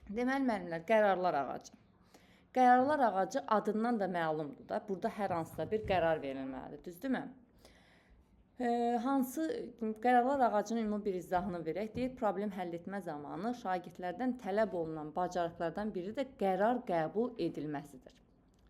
Deməli müəllimlər, qərarlar ağacı. Qərarlar ağacı adından da məlumdur da. Burada hər hansısa bir qərar verilməlidir, düzdürmü? Hansı qərarlar ağacının ümumi bir izahını verək. Deyir, problem həll etmə zamanı şagirdlərdən tələb olunan bacarıqlardan biri də qərar qəbul edilməsidir.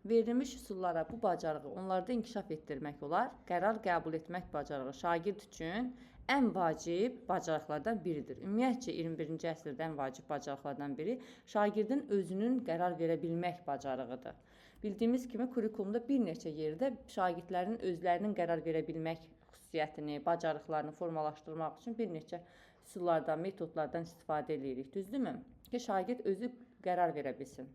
Verilmiş üsullara bu bacarığı onlarda inkişaf etdirmək olar. Qərar qəbul etmək bacarığı şagird üçün ən vacib bacarıqlardan biridir. Ümumiyyətcə 21-ci əsrdə ən vacib bacarıqlardan biri şagirdin özünün qərar verə bilmək bacarığıdır. Bildiyimiz kimi kurikulumda bir neçə yerdə şagirdlərin özlərinin qərar verə bilmək xüsusiyyətini, bacarıqlarını formalaşdırmaq üçün bir neçə üsullardan, metodlardan istifadə edirik, düzdürmü? Ki şagird özü qərar verə bilsin.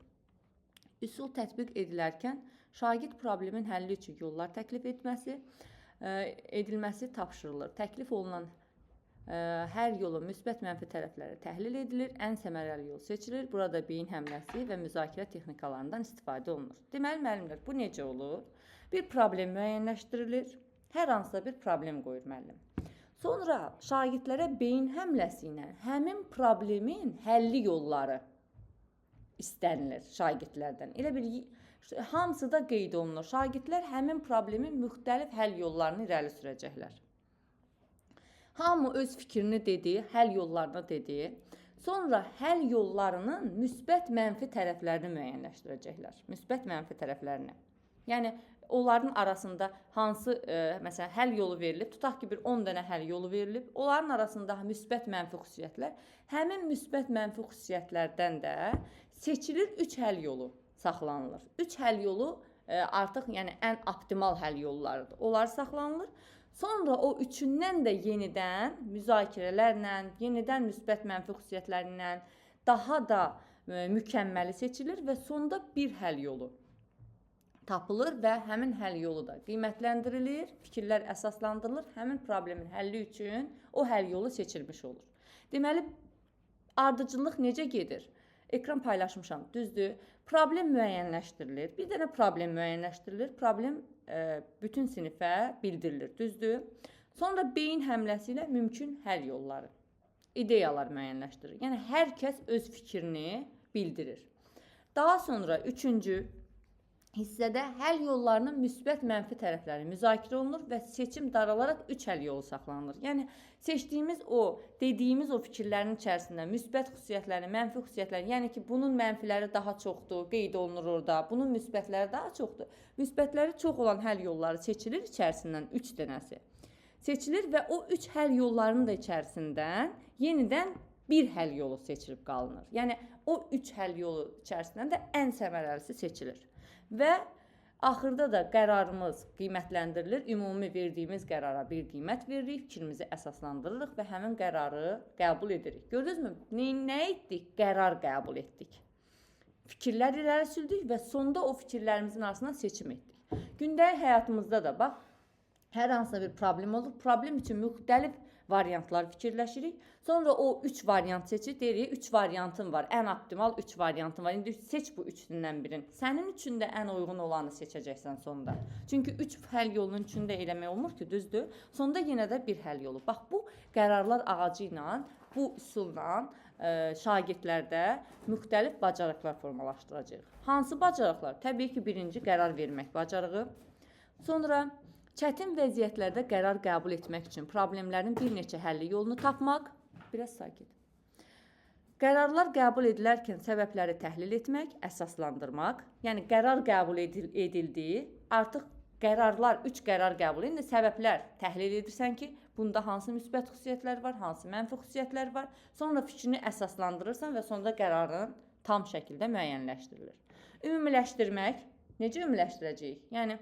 Üsul tətbiq edilərkən şagird problemin həlli üçün yollar təklif edilməsi tapşırılır. Təklif olunan hər yolun müsbət mənfi tərəfləri təhlil edilir, ən səmərəli yol seçilir. Burada beyin həmləsi və müzakirə texnikalarından istifadə olunur. Deməli müəllimlər, bu necə olur? Bir problem müəyyənləşdirilir. Hər hansısa bir problem qoyur müəllim. Sonra şagirdlərə beyin həmləsi ilə həmin problemin həlli yolları istənilir şagirdlərdən. Elə bir hamısı da qeyd olunur. Şagirdlər həmin problemin müxtəlif həll yollarını irəli sürəcəklər. Hamı öz fikrini dedi, həll yollarını dedi. Sonra həll yollarının müsbət, mənfi tərəflərini müəyyənləşdirəcəklər. Müsbət, mənfi tərəflərini. Yəni onların arasında hansı məsələn həll yolu verilib, tutaq ki, bir 10 dənə həll yolu verilib, onların arasında müsbət, mənfi xüsusiyyətlər, həmin müsbət, mənfi xüsusiyyətlərdən də seçilir 3 həll yolu saxlanılır. 3 həll yolu artıq yəni ən optimal həll yollarıdır. Onlar saxlanılır. Sonra o üçündən də yenidən müzakirələrlə, yenidən müsbət, mənfi xüsusiyyətlərlə daha da mükəmməli seçilir və sonda bir həll yolu tapılır və həmin həll yolu da qiymətləndirilir, fikirlər əsaslandırılır, həmin problemin həlli üçün o həll yolu seçilmiş olur. Deməli, ardıcıllıq necə gedir? Ekran paylaşmışam, düzdür? Problem müəyyənləşdirilir. Bir dənə problem müəyyənləşdirilir. Problem bütün sinifə bildirilir, düzdür? Sonra beyin həmləsi ilə mümkün həll yolları, ideyalar müəyyənləşdirilir. Yəni, hər kəs öz fikrini bildirir. Daha sonra üçüncü hissədə həll yollarının müsbət, mənfi tərəfləri müzakirə olunur və seçim daralaraq 3 həll yolu saxlanılır. Yəni seçdiyimiz o, dediyimiz o fikirlərin içərisində müsbət xüsusiyyətləri, mənfi xüsusiyyətləri, yəni ki, bunun mənfiləri daha çoxdur, qeyd olunur orada, bunun müsbətləri daha çoxdur. Müsbətləri çox olan həll yolları seçilir içərisindən 3 dənəsi. Seçilir və o 3 həll yollarının da içərisindən yenidən bir həll yolu seçilib qalınır. Yəni o 3 həll yolu içərisindən də ən səmərəlisi seçilir. Və axırda da qərarımız qiymətləndirilir. Ümumi verdiyimiz qərara bir qiymət veririk, fikrimizi əsaslandırırıq və həmin qərarı qəbul edirik. Gördünüzmü? Nə etdik? Qərar qəbul etdik. Fikirlər irəli sürdük və sonda o fikirlərimizin arasından seçim etdik. Gündəlik həyatımızda da bax, hər hansısa bir problem olur. Problem üçün müxtəlif variantlar fikirləşirik. Sonra o 3 variant seçir. Deyirik, 3 variantın var. Ən optimal 3 variantın var. İndi seç bu üçündən birini. Sənin üçün də ən uyğun olanı seçəcəksən sonda. Çünki 3 həll yolunun içində eləmək olmur ki, düzdür? Sonda yenə də bir həll yolu. Bax, bu qərarlar ağacı ilə, bu üsulla şagirdlərdə müxtəlif bacarıqlar formalaşdıracağıq. Hansı bacarıqlar? Təbii ki, birinci qərar vermək bacarığı. Sonra çətin vəziyyətlərdə qərar qəbul etmək üçün problemlərin bir neçə həlli yolunu tapmaq. Biraz sakit. Qərarlar qəbul edilərkən səbəbləri təhlil etmək, əsaslandırmaq. Yəni qərar qəbul edildi, artıq qərarlar, 3 qərar qəbul edildi. Səbəblər təhlil edirsən ki, bunda hansı müsbət xüsusiyyətlər var, hansı mənfi xüsusiyyətlər var. Sonra fikrini əsaslandırırsan və sonda qərarın tam şəkildə müəyyənləşdirilir. Ümumiləşdirmək, necə ümumiləşdirəcəyik? Yəni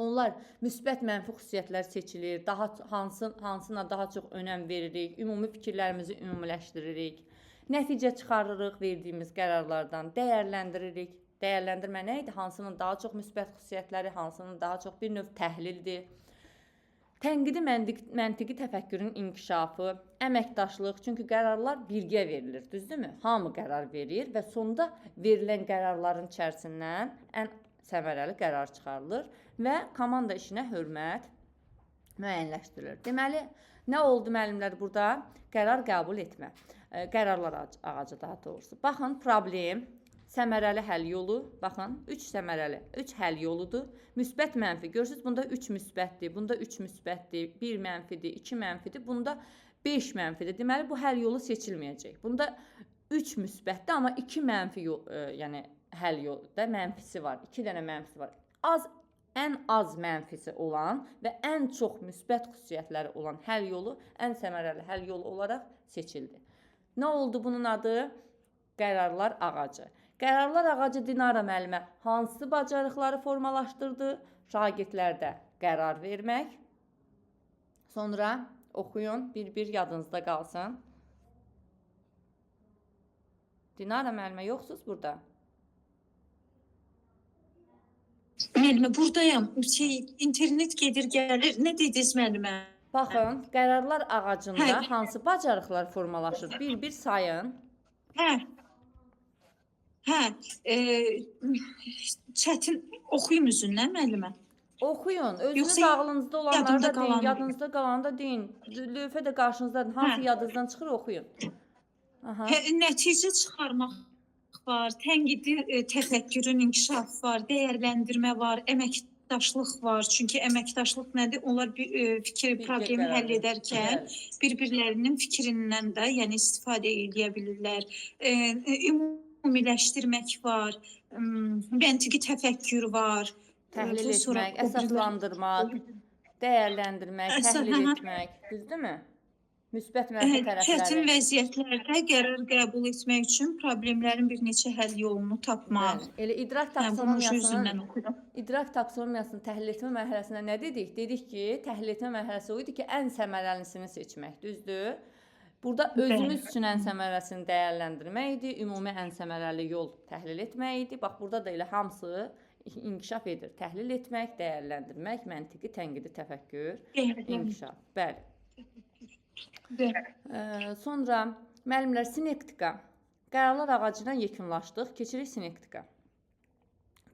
onlar müsbət, mənfi xüsusiyyətlər seçilir, daha hansına daha çox önəm veririk, ümumi fikirlərimizi ümumiləşdiririk, nəticə çıxarırıq verdiyimiz qərarlardan, dəyərləndiririk. Dəyərləndirmə nə idi? Hansının daha çox müsbət xüsusiyyətləri, hansının daha çox bir növ təhlildir. Tənqidi məntiqi təfəkkürün inkişafı, əməkdaşlıq, çünki qərarlar birgə verilir, düzdürmü? Hamı qərar verir və sonda verilən qərarların içərisindən ən səmərəli qərar çıxarılır və komanda işinə hörmət müəyyənləşdirilir. Deməli, nə oldu müəllimlər burada? Qərar qəbul etmə. Qərarlar ağacı daha doğrusu. Baxın, problem, səmərəli həll yolu. Baxın, 3 səmərəli, 3 həll yoludur. Müsbət, mənfi. Görürsüz, bunda 3 müsbətdir, bunda 3 müsbətdir, 1 mənfidir, 2 mənfidir, bunda 5 mənfidir. Deməli, bu həll yolu seçilməyəcək. Bunda 3 müsbətdir, amma 2 mənfi yol, yəni həll yolu da mənfisi var. 2 dənə mənfisi var. Ən az mənfisi olan və ən çox müsbət xüsusiyyətləri olan həll yolu ən səmərəli həll yolu olaraq seçildi. Nə oldu bunun adı? Qərarlar ağacı. Qərarlar ağacı Dinara müəllimə hansı bacarıqları formalaşdırdı? Şagirdlərdə qərar vermək. Sonra oxuyun, bir-bir yadınızda qalsın. Dinara müəllimə yoxsuz burada. Müəllimə buradayam. İnternet gedir gəlir. Nə dediniz müəllimə? Baxın, qərarlar ağacında Hə. hansı bacarıqlar formalaşır? Bir-bir sayın. Hə. Hə, çətin oxuyum üzündən müəllimə. Oxuyun. Özünüz Yoxsa ağlınızda olanları yadımda da deyin, qalan- yadınızda qalanı da deyin. Lövhə də qarşınızdadır. Hansı Hə. yadınızdan çıxır oxuyun. Aha. Hə, nəticə çıxarmaq var, tənqidi təfəkkürün inkişafı var, dəyərləndirmə var, əməkdaşlıq var. Çünki əməkdaşlıq nədir? Onlar bir fikir Birgə problemi qərar həll verir. edərkən Bəli. bir-birlərinin fikrindən də, yəni istifadə edə bilirlər. Ümumiləşdirmək var, məntiqi təfəkkür var. Təhlil Bu sonra etmək, o birilər- əsaslandırmaq, dəyərləndirmək, təhlil etmək, düzdürmü? Müsbət mənfi Çətin tərəfləri. vəziyyətlərdə qərar qəbul etmək üçün problemlərin bir neçə həll yolunu tapmaq. Bəli. Elə idrak Hə, bunu taksonomiyasının üzündən oxuyuram. İdrak taksonomiyasını təhlil etmə mərhələsində nə dedik? Dedik ki, təhlil etmə mərhələsi o idi ki, ən səmərəlisini seçmək, düzdür? Burada özümüz üçün ən səmərəlisini dəyərləndirmək idi, ümumi ən səmərəli yol təhlil etmək idi. Bax, burada da elə hamısı inkişaf edir. Təhlil etmək, dəyərləndirmək, məntiqi, tənqidi təfəkkür, inkişaf. Bəli. Bəli. Sonra müəllimlər sinektika. Qərarlar ağacı ilə yekunlaşdıq. Keçirik sinektika.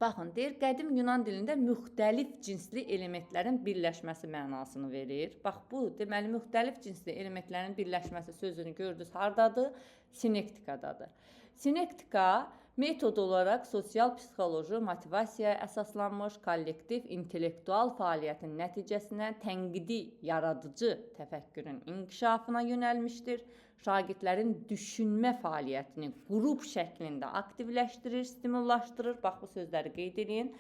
Baxın, deyir, qədim Yunan dilində müxtəlif cinsli elementlərin birləşməsi mənasını verir. Bax, bu, deməli, müxtəlif cinsli elementlərin birləşməsi sözünü gördünüz hardadır? Sinektikadadır. Sinektika metod olaraq sosial psixoloji motivasiyaya əsaslanmış kollektiv intellektual fəaliyyətin nəticəsinə tənqidi yaradıcı təfəkkürün inkişafına yönəlmişdir. Şagirdlərin düşünmə fəaliyyətini qrup şəklində aktivləşdirir, stimullaşdırır. Bax, bu sözləri qeyd edin.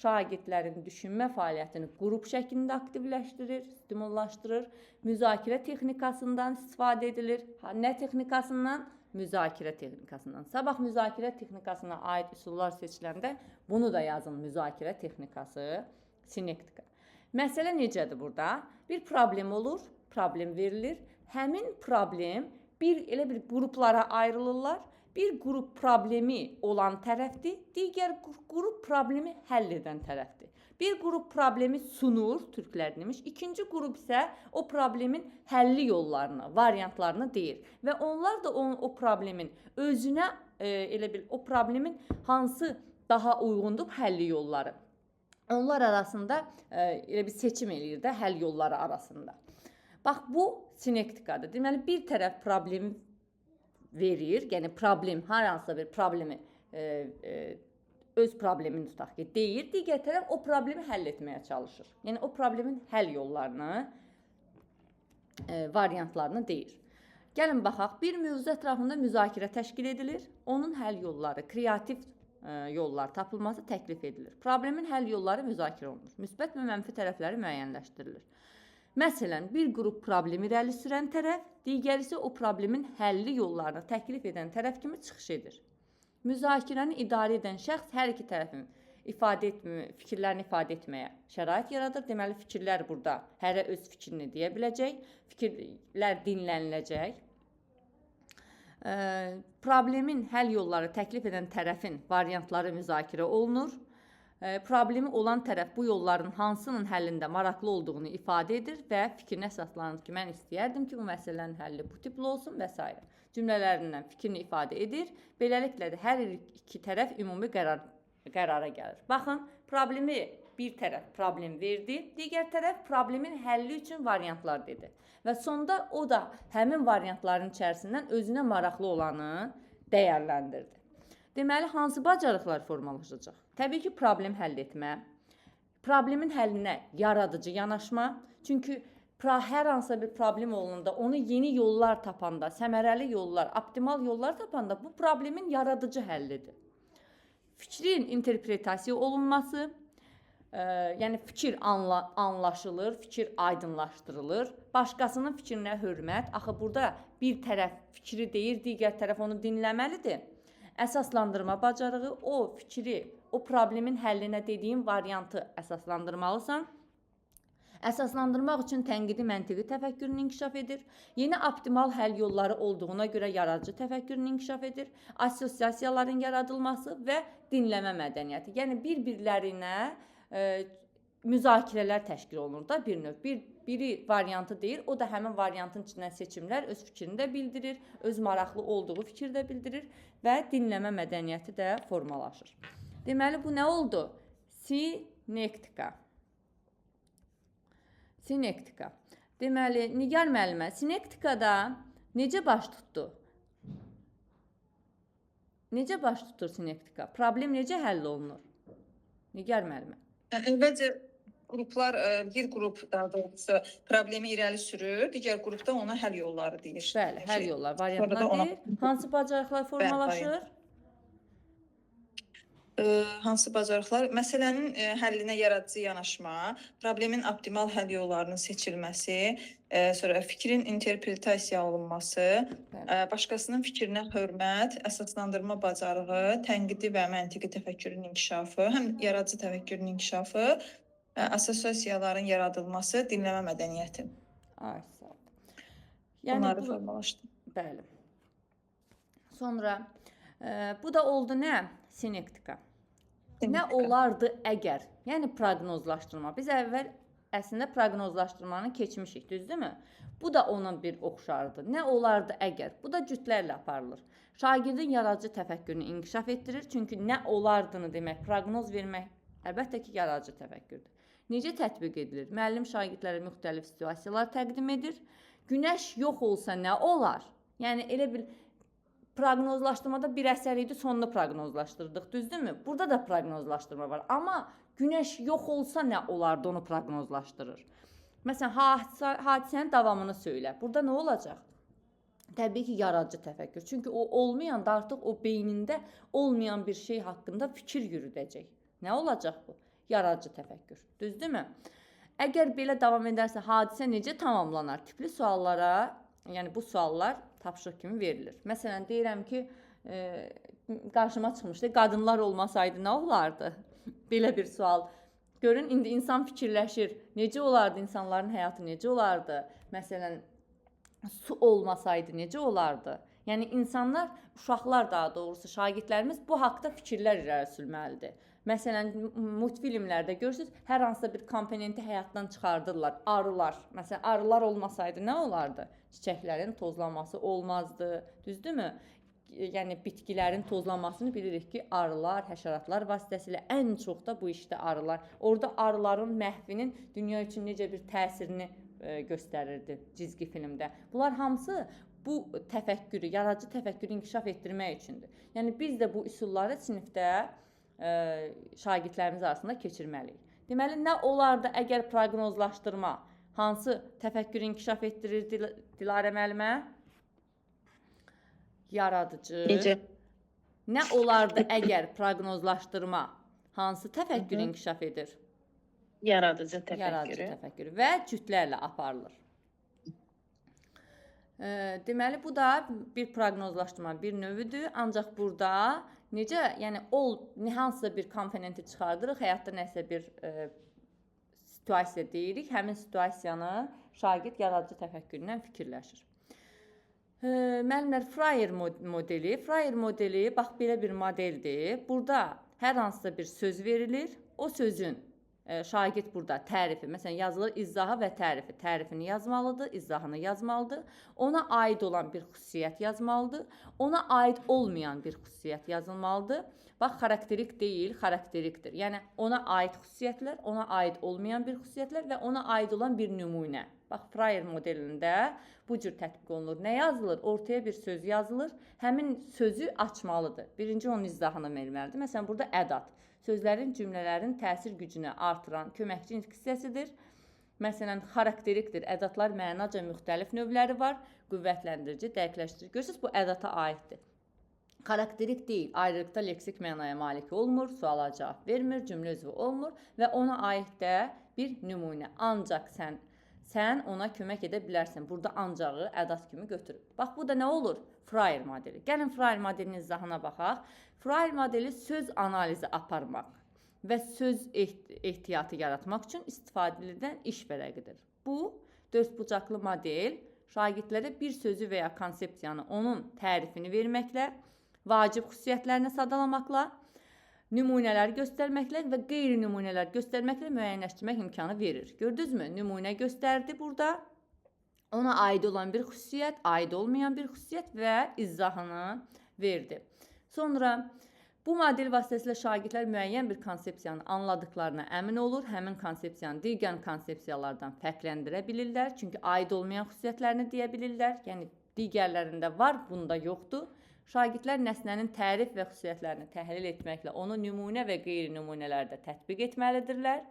Şagirdlərin düşünmə fəaliyyətini qrup şəklində aktivləşdirir, stimullaşdırır. Müzakirə texnikasından istifadə edilir. Nə texnikasından? Müzakirə texnikasından. Sabah müzakirə texnikasına aid üsullar seçiləndə bunu da yazın. Müzakirə texnikası, sinektika. Məsələ necədir burada? Bir problem olur, problem verilir. Həmin problem elə bir qruplara ayrılırlar. Bir qrup problemi olan tərəfdir, digər qrup problemi həll edən tərəfdir. Bir qrup problemi sunur, türklər demiş. İkinci qrup isə o problemin həlli yollarını, variantlarını deyir. Və onlar da o problemin özünə, elə bil, o problemin hansı daha uyğundur həlli yolları. Onlar arasında elə bir seçim eləyir də həll yolları arasında. Bax, bu sinektikadır. Deməli, bir tərəf problemi verir, yəni problem, hər hansısa bir problemi, öz problemini tutaq ki, deyir, digər tərəf o problemi həll etməyə çalışır. Yəni, o problemin həll yollarını, variantlarını deyir. Gəlin baxaq, bir mövzu ətrafında müzakirə təşkil edilir, onun həll yolları, kreativ yollar tapılması təklif edilir. Problemin həll yolları müzakirə olunur. Müsbət və mənfi tərəfləri müəyyənləşdirilir. Məsələn, bir qrup problemi irəli sürən tərəf, digəri isə o problemin həlli yollarını təklif edən tərəf kimi çıxış edir. Müzakirəni idarə edən şəxs hər iki tərəfin fikirlərini ifadə etməyə şərait yaradır. Deməli, fikirlər burada hərə öz fikrini deyə biləcək, fikirlər dinləniləcək. Problemin həll yolları təklif edən tərəfin variantları müzakirə olunur. Problemi olan tərəf bu yolların hansının həllində maraqlı olduğunu ifadə edir və fikrinə əsaslanır ki, mən istəyərdim ki, bu məsələnin həlli bu tipli olsun və s. Cümlələrindən fikrini ifadə edir. Beləliklə də hər iki tərəf ümumi qərara gəlir. Baxın, problemi Bir tərəf problem verdi, digər tərəf problemin həlli üçün variantlar dedi. Və sonda o da həmin variantların içərisindən özünə maraqlı olanı dəyərləndirdi. Deməli, hansı bacarıqlar formalaşacaq? Təbii ki, problem həll etmə, problemin həllinə yaradıcı yanaşma. Çünki hər hansısa bir problem olanda, onu yeni yollar tapanda, səmərəli yollar, optimal yollar tapanda bu problemin yaradıcı həllidir. Fikrin interpretasiya olunması, yəni fikir anlaşılır, fikir aydınlaşdırılır. Başqasının fikrinə hörmət. Axı burada bir tərəf fikri deyir, digər tərəf onu dinləməlidir. Əsaslandırma bacarığı, o fikri, o problemin həllinə dediyin variantı əsaslandırmalısan. Əsaslandırmaq üçün tənqidi məntiqi təfəkkürün inkişaf edir. Yeni optimal həll yolları olduğuna görə yaradıcı təfəkkürün inkişaf edir. Assosiasiyaların yaradılması və dinləmə mədəniyyəti. Yəni bir-birlərinə müzakirələr təşkil olunur da bir növ. Biri variantı deyir, o da həmin variantın içindən seçimlər, öz fikrini də bildirir, öz maraqlı olduğu fikri də bildirir və dinləmə mədəniyyəti də formalaşır. Deməli bu nə oldu? Sinektika. Sinektika. Deməli, Nigar müəllimə, sinektikada necə baş tutdu? Necə baş tutur sinektika? Problem necə həll olunur? Nigar müəllimə. Əvvəlcə qruplar, bir qrup daha doğrusu problemi irəli sürür, digər qrupda ona həll yolları deyir. Bəli, həll yollar, variantlar deyir. Hansı bacarıqlar formalaşır? Hansı bacarıqlar? Məsələnin həllinə yaradıcı yanaşma, problemin optimal həll yollarının seçilməsi, sonra fikrin interpretasiya olunması, başqasının fikrinə hörmət, əsaslandırma bacarığı, tənqidi və məntiqi təfəkkürün inkişafı, həm yaradıcı təfəkkürün inkişafı, assosiasiyaların yaradılması, dinləmə mədəniyyəti. Ay, sağ ol. Yəni Bunları formalaşdı. Bəli. Sonra bu da oldu nə? Sinektika. Nə olardı əgər? Yəni proqnozlaşdırma. Biz əvvəl əslində proqnozlaşdırmanı keçmişik, düzdürmü? Bu da onun bir oxşarıdır. Nə olardı əgər? Bu da cütlərlə aparılır. Şagirdin yaradıcı təfəkkürünü inkişaf etdirir. Çünki nə olardını demək, proqnoz vermək əlbəttə ki, yaradıcı təfəkkürdür. Necə tətbiq edilir? Müəllim şagirdlərə müxtəlif situasiyalar təqdim edir. Günəş yox olsa nə olar? Yəni elə bir proqnozlaşdırmada bir əsər idi, sonunu proqnozlaşdırdıq, düzdürmü? Burada da proqnozlaşdırma var. Amma günəş yox olsa nə olardı, onu proqnozlaşdırır. Məsələn, hadisənin davamını söylə. Burada nə olacaq? Təbii ki, yaradıcı təfəkkür. Çünki o olmayanda artıq o beynində olmayan bir şey haqqında fikir yürüdəcək. Nə olacaq bu? Yaradıcı təfəkkür. Düzdürmü? Əgər belə davam edərsə, hadisə necə tamamlanar? Tipli suallara, yəni bu suallar tapşırıq kimi verilir. Məsələn, deyirəm ki, qarşıma çıxmışdı, qadınlar olmasaydı nə olardı? Belə bir sual. Görün, indi insan fikirləşir. Necə olardı insanların həyatı, necə olardı? Məsələn, su olmasaydı necə olardı? Yəni insanlar, uşaqlar daha doğrusu, şagirdlərimiz bu haqda fikirlər irəli sürməlidir. Məsələn, multfilmlərdə görürsüz, hər hansısa bir komponenti həyatdan çıxardırlar. Arılar. Məsələn, arılar olmasaydı nə olardı? Çiçəklərin tozlanması olmazdı. Düzdürmü? Yəni bitkilərin tozlanmasını bilirik ki, arılar, həşəratlar vasitəsilə ən çox da bu işdə arılar. Orada arıların məhvinin dünya üçün necə bir təsirini göstərirdi cizgi filmdə. Bunlar hamısı bu təfəkkürü, yaradıcı təfəkkürü inkişaf etdirmək üçündür. Yəni biz də bu üsulları sinifdə şagirdlərimiz arasında keçirməliyik. Deməli, nə olardı əgər proqnozlaşdırma hansı təfəkkürü inkişaf etdirir Dilarə müəllimə? Yaradıcı. Necə? Nə olardı əgər proqnozlaşdırma hansı təfəkkürü inkişaf edir? Yaradıcı təfəkkürü. Yaradıcı təfəkkürü və cütlərlə aparılır. Deməli, bu da bir proqnozlaşdırma bir növüdür. Ancaq burada necə, yəni hansısa bir komponenti çıxardırıq, həyatda nəsə bir situasiya deyirik, həmin situasiyanı şagird yaradıcı təfəkkürlə fikirləşir. Müəllimlər, Frayer modeli. Frayer modeli, bax, belə bir modeldir. Burada hər hansısa bir söz verilir. O sözün Şagird burada tərifi, məsələn yazılır izahı və tərifi. Tərifini yazmalıdır, izahını yazmalıdır. Ona aid olan bir xüsusiyyət yazmalıdır. Ona aid olmayan bir xüsusiyyət yazılmalıdır. Bax, xarakterik deyil, xarakterikdir. Yəni ona aid xüsusiyyətlər, ona aid olmayan bir xüsusiyyətlər və ona aid olan bir nümunə. Bax, Frayer modelində bu cür tətbiq olunur. Nə yazılır? Ortaya bir söz yazılır. Həmin sözü açmalıdır. Birinci onun izahını verməlidir. Məsələn, burada ədat. Sözlərin, cümlələrin təsir gücünü artıran köməkçi nitq hissəsidir. Məsələn, xarakterikdir. Ədatlar mənaca müxtəlif növləri var. Qüvvətləndirici, dəqiqləşdirici. Görürsüz, bu ədata aiddir. Xarakterik deyil, ayrılıqda leksik mənaya malik olmur, suala cavab vermir, cümlə üzvü olmur və ona aid də bir nümunə. Ancaq sən ona kömək edə bilərsən. Burada ancağı ədat kimi götürüb. Bax, bu da nə olur? Frayer modeli. Gəlin Frayer modelinin izahına baxaq. Frayer modeli söz analizi aparmaq və söz ehtiyatı yaratmaq üçün istifadə edilən iş vərəqidir. Bu dördbucaqlı model şagirdlərə bir sözü və ya konsepsiyanı onun tərifini verməklə, vacib xüsusiyyətlərini sadalamaqla, nümunələr göstərməklə və qeyri-nümunələr göstərməklə müəyyənləşdirmək imkanı verir. Gördünüzmü? Nümunə göstərdi burada. Ona aid olan bir xüsusiyyət, aid olmayan bir xüsusiyyət və izahını verdi. Sonra bu model vasitəsilə şagirdlər müəyyən bir konsepsiyanı anladıqlarına əmin olur. Həmin konsepsiyanı digər konsepsiyalardan fərqləndirə bilirlər. Çünki aid olmayan xüsusiyyətlərini deyə bilirlər. Yəni digərlərində var, bunda yoxdur. Şagirdlər nəsnənin tərif və xüsusiyyətlərini təhlil etməklə onu nümunə və qeyri-nümunələrdə tətbiq etməlidirlər.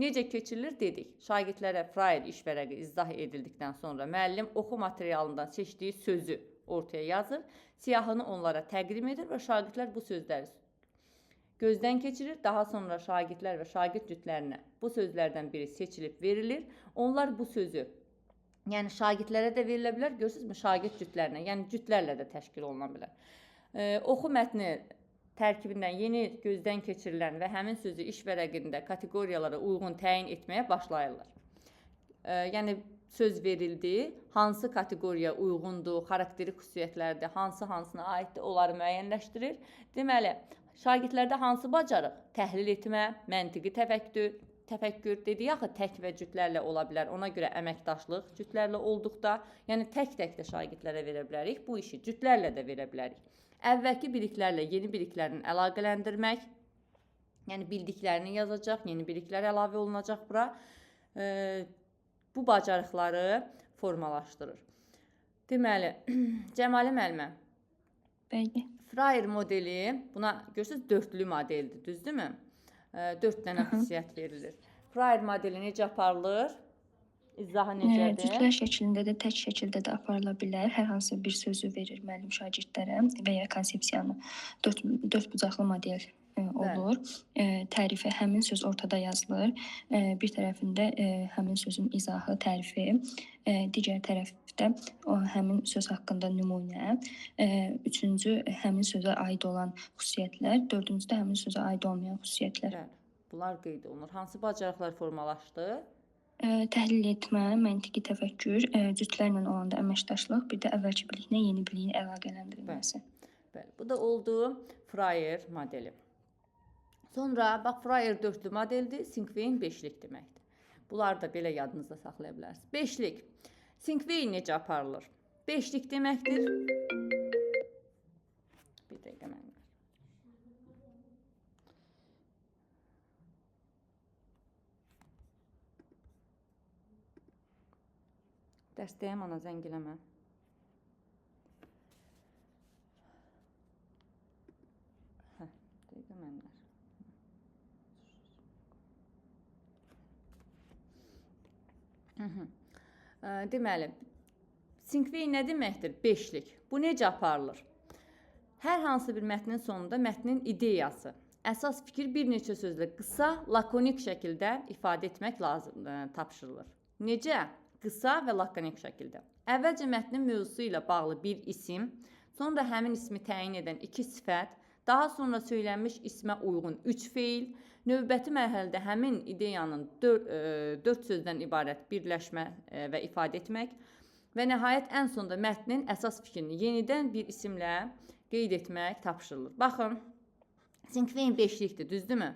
Necə keçirilir dedik. Şagirdlərə Frayer iş vərəqi izah edildikdən sonra müəllim oxu materialından seçdiyi sözü ortaya yazır, siyahını onlara təqdim edir və şagirdlər bu sözləri gözdən keçirir. Daha sonra şagirdlər və şagird cütlərinə bu sözlərdən biri seçilib verilir. Onlar bu sözü, yəni şagirdlərə də verilə bilər, görürsünüzmü, şagird cütlərinə, yəni cütlərlə də təşkil oluna bilər. Oxu mətni tərkibindən yeni gözdən keçirilən və həmin sözü iş vərəqində kateqoriyalara uyğun təyin etməyə başlayırlar. Yəni söz verildi, hansı kateqoriyaya uyğundur, xarakterik xüsusiyyətlərdir, hansı hansına aiddir, onları müəyyənləşdirir. Deməli, şagirdlərdə hansı bacarıq? Təhlil etmə, məntiqi təfəkkür dedik axı tək və cütlərlə ola bilər. Ona görə əməkdaşlıq cütlərlə olduqda, yəni tək-tək də şagirdlərə verə bilərik, bu işi cütlərlə də verə bilərik. Əvvəlki biliklərlə yeni biliklərini əlaqələndirmək, yəni bildiklərini yazacaq, yeni biliklər əlavə olunacaq bura. Bu bacarıqları formalaşdırır. Deməli, Cəmalə müəllimə. Bəli. Frayer modeli, buna görürsünüz dörtlü modeldir, düzdürmü? 4 dənə xüsusiyyət verilir. Frayer modeli necə aparılır? İzahı necədir? Cütlər şəklində də, tək şəkildə də aparıla bilər. Hər hansı bir sözü verir müəllim şagirdlərə və ya konsepsiyanı. Dörd bucaqlı model olur. Tərifi həmin söz ortada yazılır. Bir tərəfində həmin sözün izahı, tərifi, digər tərəfdə o həmin söz haqqında nümunə, üçüncü həmin sözə aid olan xüsusiyyətlər, dördüncü də həmin sözə aid olmayan xüsusiyyətlər. Bəli, bunlar qeyd olunur. Hansı bacarıqlar formalaşdı? Təhlil etmə, məntiqi təfəkkür, cütlərlə olanda əməkdaşlıq, bir də əvvəlki biliklə yeni biliyin əlaqələndirilməsi. Bəli, bu da oldu Frayer modeli. Sonra bax Frayer dörtlü modeldir, Cinquain beşlik deməkdir. Bunları da belə yadınızda saxlaya bilərsiniz. Beşlik. Cinquain necə aparılır? Beşlik deməkdir. Bir dəqiqə mənim. Dərsdəyəm ana, zəng eləmə. Hə, dəqiqə mənlər. Deməli, Cinquain nə deməkdir? Beşlik. Bu necə aparılır? Hər hansı bir mətnin sonunda mətnin ideyası, əsas fikir bir neçə sözlə qısa, lakonik şəkildə ifadə etmək lazım, tapşırılır. Necə? Qısa və lakonik şəkildə. Əvvəlcə mətnin mövzusu ilə bağlı bir isim, sonra həmin ismi təyin edən iki sifət, daha sonra söylənmiş ismə uyğun 3 feil, növbəti mərhələdə həmin ideyanın 4 sözdən ibarət birləşmə və ifadə etmək və nəhayət ən sonda mətnin əsas fikrini yenidən bir isimlə qeyd etmək tapşırılır. Baxın, Sinkveyn beşlikdir, düzdürmü?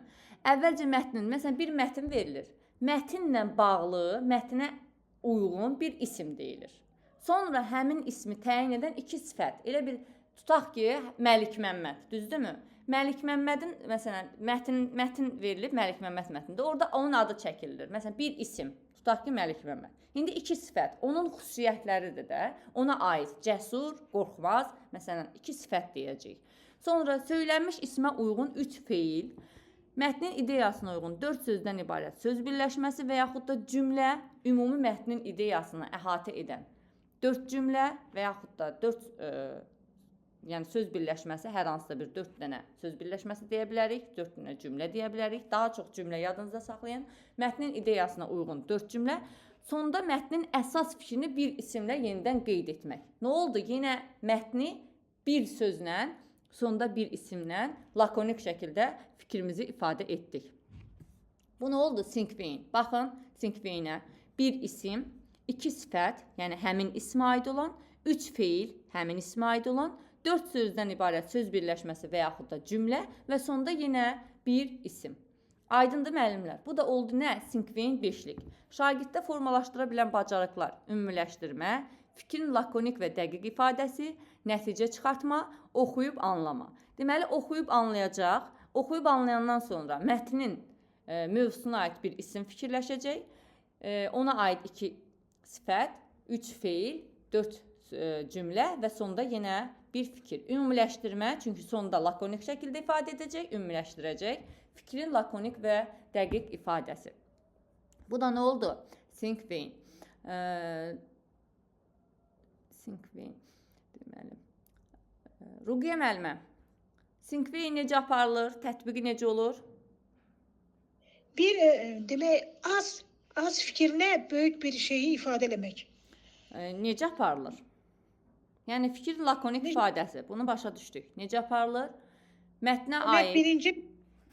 Əvvəlcə mətnin, məsələn, bir mətn verilir. Mətnlə bağlı, mətnə uyğun bir isim deyilir. Sonra həmin ismi təyin edən iki sifət. Elə bir tutaq ki, Məlik Məmməd, düzdürmü? Məlik Məmmədin məsələn mətn verilib Məlik Məmməd mətnində. Orada onun adı çəkilir. Məsələn, bir isim, tutaq ki, Məlik Məmməd. İndi iki sifət, onun xüsusiyyətləridir də, ona aid cəsur, qorxmaz, məsələn, iki sifət deyəcəyik. Sonra söylənmiş ismə uyğun 3 feil, mətnin ideyasına uyğun 4 sözdən ibarət söz birləşməsi və yaxud da cümlə, ümumi mətnin ideyasını əhatə edən 4 cümlə və yaxud da 4 yəni söz birləşməsi, hər hansısa bir 4 dənə söz birləşməsi deyə bilərik, 4 dənə cümlə deyə bilərik. Daha çox cümlə yadınızda saxlayın. Mətnin ideyasına uyğun 4 cümlə. Sonda mətnin əsas fikrini bir isimlə yenidən qeyd etmək. Nə oldu? Yenə mətni bir sözlə, sonda bir isimlə lakonik şəkildə fikrimizi ifadə etdik. Bu nə oldu? Sinkveyn. Baxın, sinkveynə bir isim, iki sifət, yəni həmin ismə aid olan, 3 feil, həmin ismə aid olan, 4 sözdən ibarət söz birləşməsi və yaxud da cümlə və sonda yenə bir isim. Aydındır müəllimlər? Bu da oldu nə? Sinkveyn beşlik. Şagirddə formalaşdıra bilən bacarıqlar: ümumiləşdirmə, fikrin lakonik və dəqiq ifadəsi, nəticə çıxartma, oxuyub anlama. Deməli, oxuyub anlayacaq. Oxuyub anlayandan sonra mətnin mövzusuna aid bir isim fikirləşəcək. Ona aid 2 sifət, 3 feil, 4 cümlə və sonda yenə bir fikir. Ümumiləşdirmə, çünki sonda lakonik şəkildə ifadə edəcək, ümumiləşdirəcək. Fikrin lakonik və dəqiq ifadəsi. Bu da nə oldu? Sinkveyn. Sinkveyn deməli. Ruqiyyə müəllimə, sinkveyn necə aparılır? Tətbiqi necə olur? Bir demək az fikirlə böyük bir şeyi ifadə eləmək. Necə aparılır? Yəni fikrin lakonik ifadəsi. Bunu başa düşdük. Necə aparılır? Mətnə aid. Birinci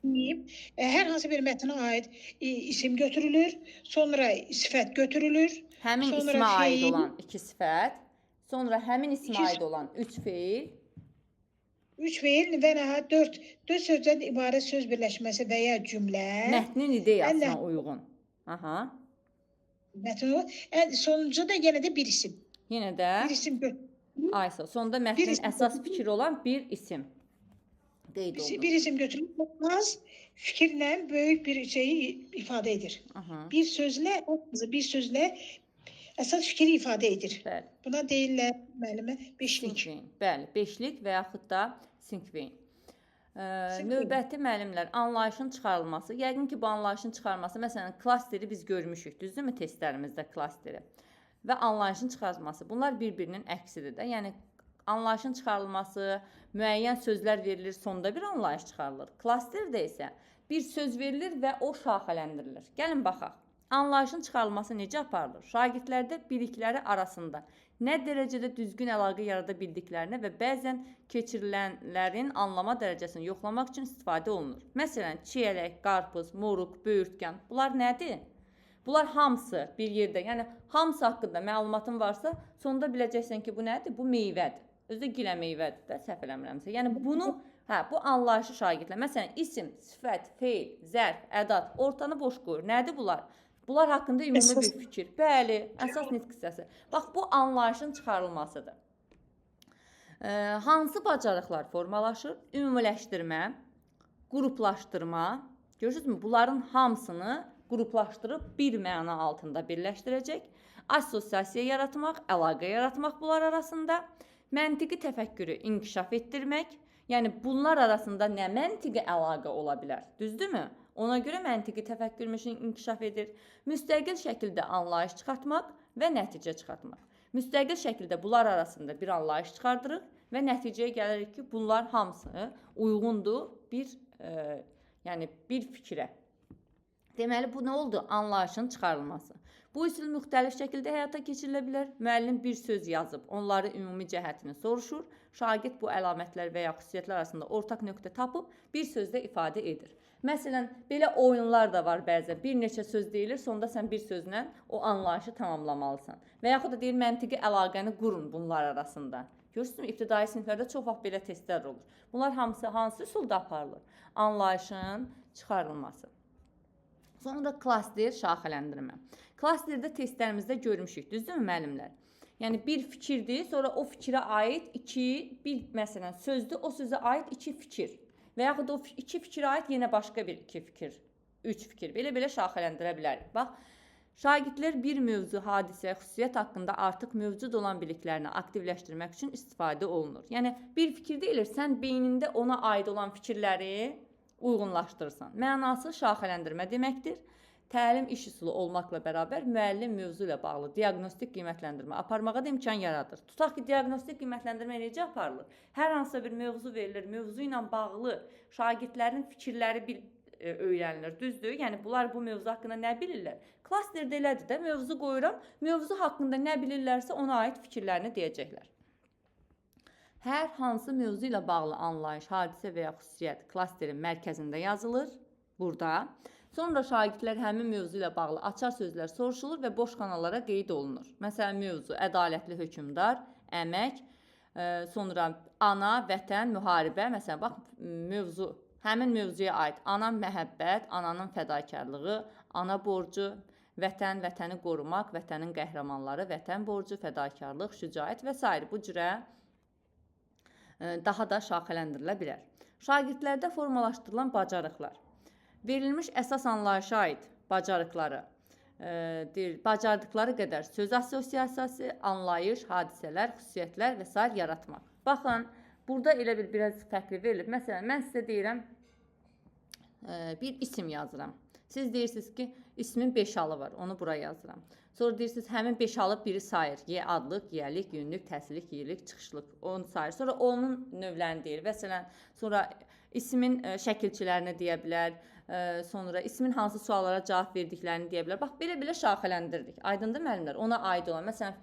deyim, hər hansı bir mətnə aid isim götürülür, sonra sifət götürülür. Həmin sonra ismə aid feil, olan 2 sifət, sonra həmin ismə aid olan 3 feil, 3 feil və nəhayət 4 sözdən ibarət söz birləşməsi və ya cümlə. Mətnin ideyasına uyğun. Aha. Mətnin sonuncu da yenə də bir isim. Yenə də bir isim. Aysa, sonda mətnin əsas fikri olan bir isim qeyd olunur. Bir isim götürülür, az fikirlə böyük bir şeyi ifadə edir. Aha. Bir sözlə, bir sözlə əsas fikri ifadə edir. Bəli. Buna deyirlər müəllimə beşlik. Sinkveyn. Bəli, beşlik və yaxud da sinkveyn. Növbəti müəllimlər, anlayışın çıxarılması. Yəqin ki, bu anlayışın çıxarılması, məsələn, klasteri biz görmüşük, düzdürmü testlərimizdə klasteri? Və anlayışın çıxarılması. Bunlar bir-birinin əksidir də. Yəni, anlayışın çıxarılması, müəyyən sözlər verilir, sonda bir anlayış çıxarılır. Klasterdə isə bir söz verilir və o şaxələndirilir. Gəlin baxaq. Anlayışın çıxarılması necə aparılır? Şagirdlərdə bilikləri arasında nə dərəcədə düzgün əlaqə yarada bildiklərinə və bəzən keçirilənlərin anlama dərəcəsini yoxlamaq üçün istifadə olunur. Məsələn, çiyələk, qarpız, moruq, böyürtkən. Bunlar nədir? Bunlar hamısı bir yerdə, yəni hamısı haqqında məlumatın varsa, sonda biləcəksən ki, bu nədir? Bu meyvədir. Özü də gilə meyvədir də, səhv eləmirəmsə. Yəni bunu, hə, bu anlayışı şagirdlər. Məsələn, isim, sifət, feil, zərf, ədat, ortanı boş qoyur. Nədir bunlar? Bunlar haqqında ümumi Əsas... bir fikir. Bəli, əsas nitq hissəsi. Bax, bu anlayışın çıxarılmasıdır. Hansı bacarıqlar formalaşır? Ümumiləşdirmə, qruplaşdırma. Görürsünüzmü? Bunların hamısını qruplaşdırıb bir məna altında birləşdirəcək. Assosiasiya yaratmaq, əlaqə yaratmaq bunlar arasında. Məntiqi təfəkkürü inkişaf etdirmək. Yəni bunlar arasında nə məntiqi əlaqə ola bilər? Düzdürmü? Ona görə məntiqi təfəkkürümüzün inkişaf edir. Müstəqil şəkildə anlayış çıxartmaq və nəticə çıxartmaq. Müstəqil şəkildə bunlar arasında bir anlayış çıxardırıq və nəticəyə gəlirik ki, bunlar hamısı uyğundur bir yəni bir fikrə. Deməli, bu nə oldu? Anlayışın çıxarılması. Bu üsul müxtəlif şəkildə həyata keçirilə bilər. Müəllim bir söz yazıb, onları ümumi cəhətini soruşur. Şagird bu əlamətlər və ya xüsusiyyətlər arasında ortaq nöqtə tapıb bir sözdə ifadə edir. Məsələn, belə oyunlar da var bəzən. Bir neçə söz deyilir, sonda sən bir sözlə o anlayışı tamamlamalısan. Və yaxud da deyir, məntiqi əlaqəni qurun bunlar arasında. Görürsünüzmü? İbtidai siniflərdə çox vaxt belə testlər olur. Bunlar hamısı hansı üsulda aparılır? Anlayışın çıxarılması. Sonra klaster şaxələndirmə. Klasterdə testlərimizdə görmüşük, düzdürmü müəllimlər? Yəni bir fikirdir, sonra o fikrə aid iki, bir məsələn sözdür, o sözə aid iki fikir və yaxud o iki fikrə aid yenə başqa bir iki fikir, üç fikir. Belə-belə şaxələndirə bilərik. Bax, şagirdlər bir mövzu, hadisə, xüsusiyyət haqqında artıq mövcud olan biliklərini aktivləşdirmək üçün istifadə olunur. Yəni bir fikir deyilir, sən beynində ona aid olan fikirləri uyğunlaşdırırsan. Mənası şaxələndirmə deməkdir. Təlim iş üsulu olmaqla bərabər müəllim mövzu ilə bağlı diaqnostik qiymətləndirmə aparmağa da imkan yaradır. Tutaq ki, diaqnostik qiymətləndirmə necə aparılır? Hər hansısa bir mövzu verilir, mövzu ilə bağlı şagirdlərin fikirləri öyrənilir. Düzdür? Yəni bunlar bu mövzu haqqında nə bilirlər? Klasterdə elədir də, mövzu qoyuram, mövzu haqqında nə bilirlərsə ona aid fikirlərini deyəcəklər. Hər hansı mövzu ilə bağlı anlayış, hadisə və ya xüsusiyyət klasterin mərkəzində yazılır. Burada. Sonra şagirdlər həmin mövzu ilə bağlı açar sözlər soruşulur və boş xanalara qeyd olunur. Məsələn, mövzu ədalətli hökmdar, əmək, sonra ana, vətən, müharibə. Məsələn, bax mövzu həmin mövzuya aid ana məhəbbət, ananın fədakarlığı, ana borcu, vətən, vətəni qorumaq, vətənin qəhrəmanları, vətən borcu, fədakarlıq, şücaət və sair bu cürə daha da şaxələndirilə bilər. Şagirdlərdə formalaşdırılan bacarıqlar. Verilmiş əsas anlayışa aid bacarıqları, deyir, bacardıqları qədər söz assosiasiyası, anlayış, hadisələr, xüsusiyyətlər və sair yaratmaq. Baxın, burada elə bir biraz fərqli verilib. Məsələn, mən sizə deyirəm, bir isim yazıram. Siz deyirsiniz ki, ismin 5 alı var, onu bura yazıram. Sonra deyirsiniz, həmin 5 alı biri sayır. Y adlıq, yiyəlik, günlük, təhsillik, yerlik, çıxışlıq, onu sayır. Sonra onun növlərini deyir. Məsələn, sonra ismin şəkilçilərini deyə bilər. Sonra ismin hansı suallara cavab verdiklərini deyə bilər. Bax, belə-belə şaxələndiririk. Aydındır müəllimlər? Ona aid olan. Məsələn,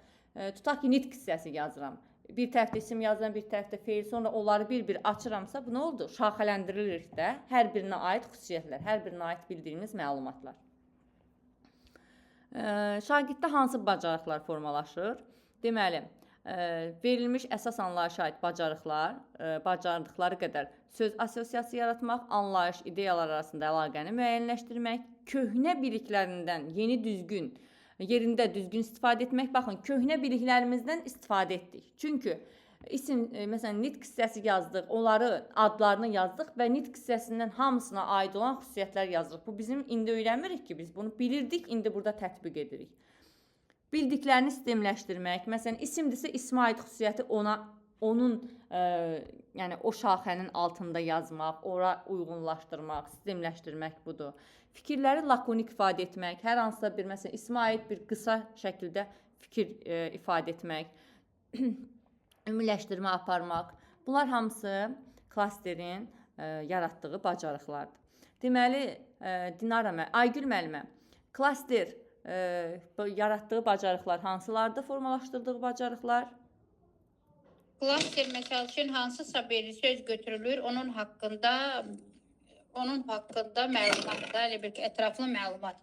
tutaq ki, nitq hissəsi yazıram. Bir tərəfdə isim yazıram, bir tərəfdə feil. Sonra onları bir-bir açıramsa, bu nə oldu? Şaxələndiririk də. Hər birinə aid xüsusiyyətlər, hər birinə aid bildiyimiz məlumatlar. Şagirddə hansı bacarıqlar formalaşır? Deməli, verilmiş əsas anlayışa aid bacarıqlar, bacardıqları qədər söz assosiasiyası yaratmaq, anlayış, ideyalar arasında əlaqəni müəyyənləşdirmək, köhnə biliklərindən yeni düzgün, yerində düzgün istifadə etmək. Baxın, köhnə biliklərimizdən istifadə etdik. Çünki isim, məsələn, nitq hissəsi yazdıq, onları adlarını yazdıq və nitq hissəsindən hamısına aid olan xüsusiyyətlər yazırıq. Bu bizim indi öyrənmirik ki, biz bunu bilirdik, indi burada tətbiq edirik. Bildiklərini sistemləşdirmək, məsələn, isimdirsə ismə aid xüsusiyyəti ona, onun, yəni o şaxənin altında yazmaq, ora uyğunlaşdırmaq, sistemləşdirmək budur. Fikirləri lakonik ifadə etmək, hər hansısa bir, məsələn, ismə aid bir qısa şəkildə fikir ifadə etmək, ümumiləşdirmə aparmaq. Bunlar hamısı klasterin yaratdığı bacarıqlardır. Deməli, Dinara müəllimə, Aygül müəllimə, klaster yaratdığı bacarıqlar hansılardır, formalaşdırdığı bacarıqlar? Klaster məsəl üçün hansısa bir söz götürülür, onun haqqında məlumat da, elə bir ki, ətraflı məlumat.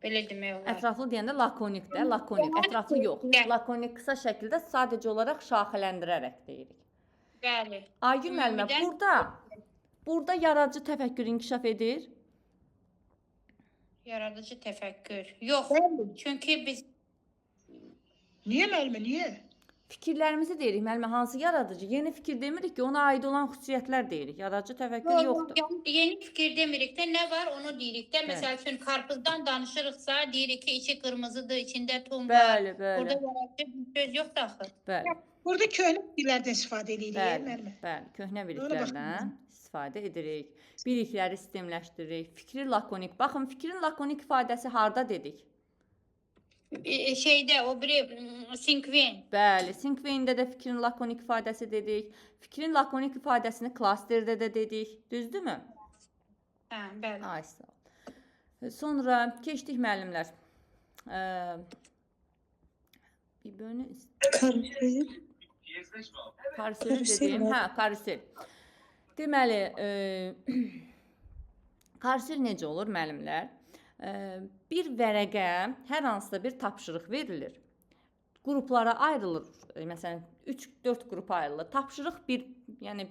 Belə demək olar. Ətraflı deyəndə lakonik də, lakonik, ətraflı yox. Lakonik qısa şəkildə sadəcə olaraq şaxələndirərək deyirik. Bəli. Aygül müəllimə, burada yaradıcı təfəkkür inkişaf edir. Yaradıcı təfəkkür. Yox, çünki biz Niyə müəllimə, niyə? Fikirlərimizi deyirik müəllimə, hansı yaradıcı? Yeni fikir demirik ki, ona aid olan xüsusiyyətlər deyirik. Yaradıcı təfəkkür yoxdur. Yeni fikir demirik də, nə var onu deyirik də. Məsəl üçün karpuzdan danışırıqsa, deyirik ki, içi qırmızıdır, içində tum var. Bəli, bəli. Burada yaradıcı bir söz yoxdur axı. Bəli. Burada köhnə biliklərdən istifadə edirik, müəllimə. Bəli, köhnə biliklərdən istifadə edirik. Bilikləri sistemləşdiririk. Fikri lakonik. Baxın, fikrin lakonik ifadəsi harda dedik? Şeydə, o biri Sinkveyn. Bəli, Sinkveyndə də fikrin lakonik ifadəsi dedik. Fikrin lakonik ifadəsini klasterdə də dedik. Düzdürmü? Hə, bəli. Ay, sağ ol. Sonra keçdik müəllimlər. Bir bölünü Karusel. Karuseli dedim. Hə, karusel. Deməli, karusel necə olur müəllimlər? Bir vərəqə hər hansısa bir tapşırıq verilir. Qruplara ayrılır. Məsələn, 3-4 qrupa ayrılır. Tapşırıq bir, yəni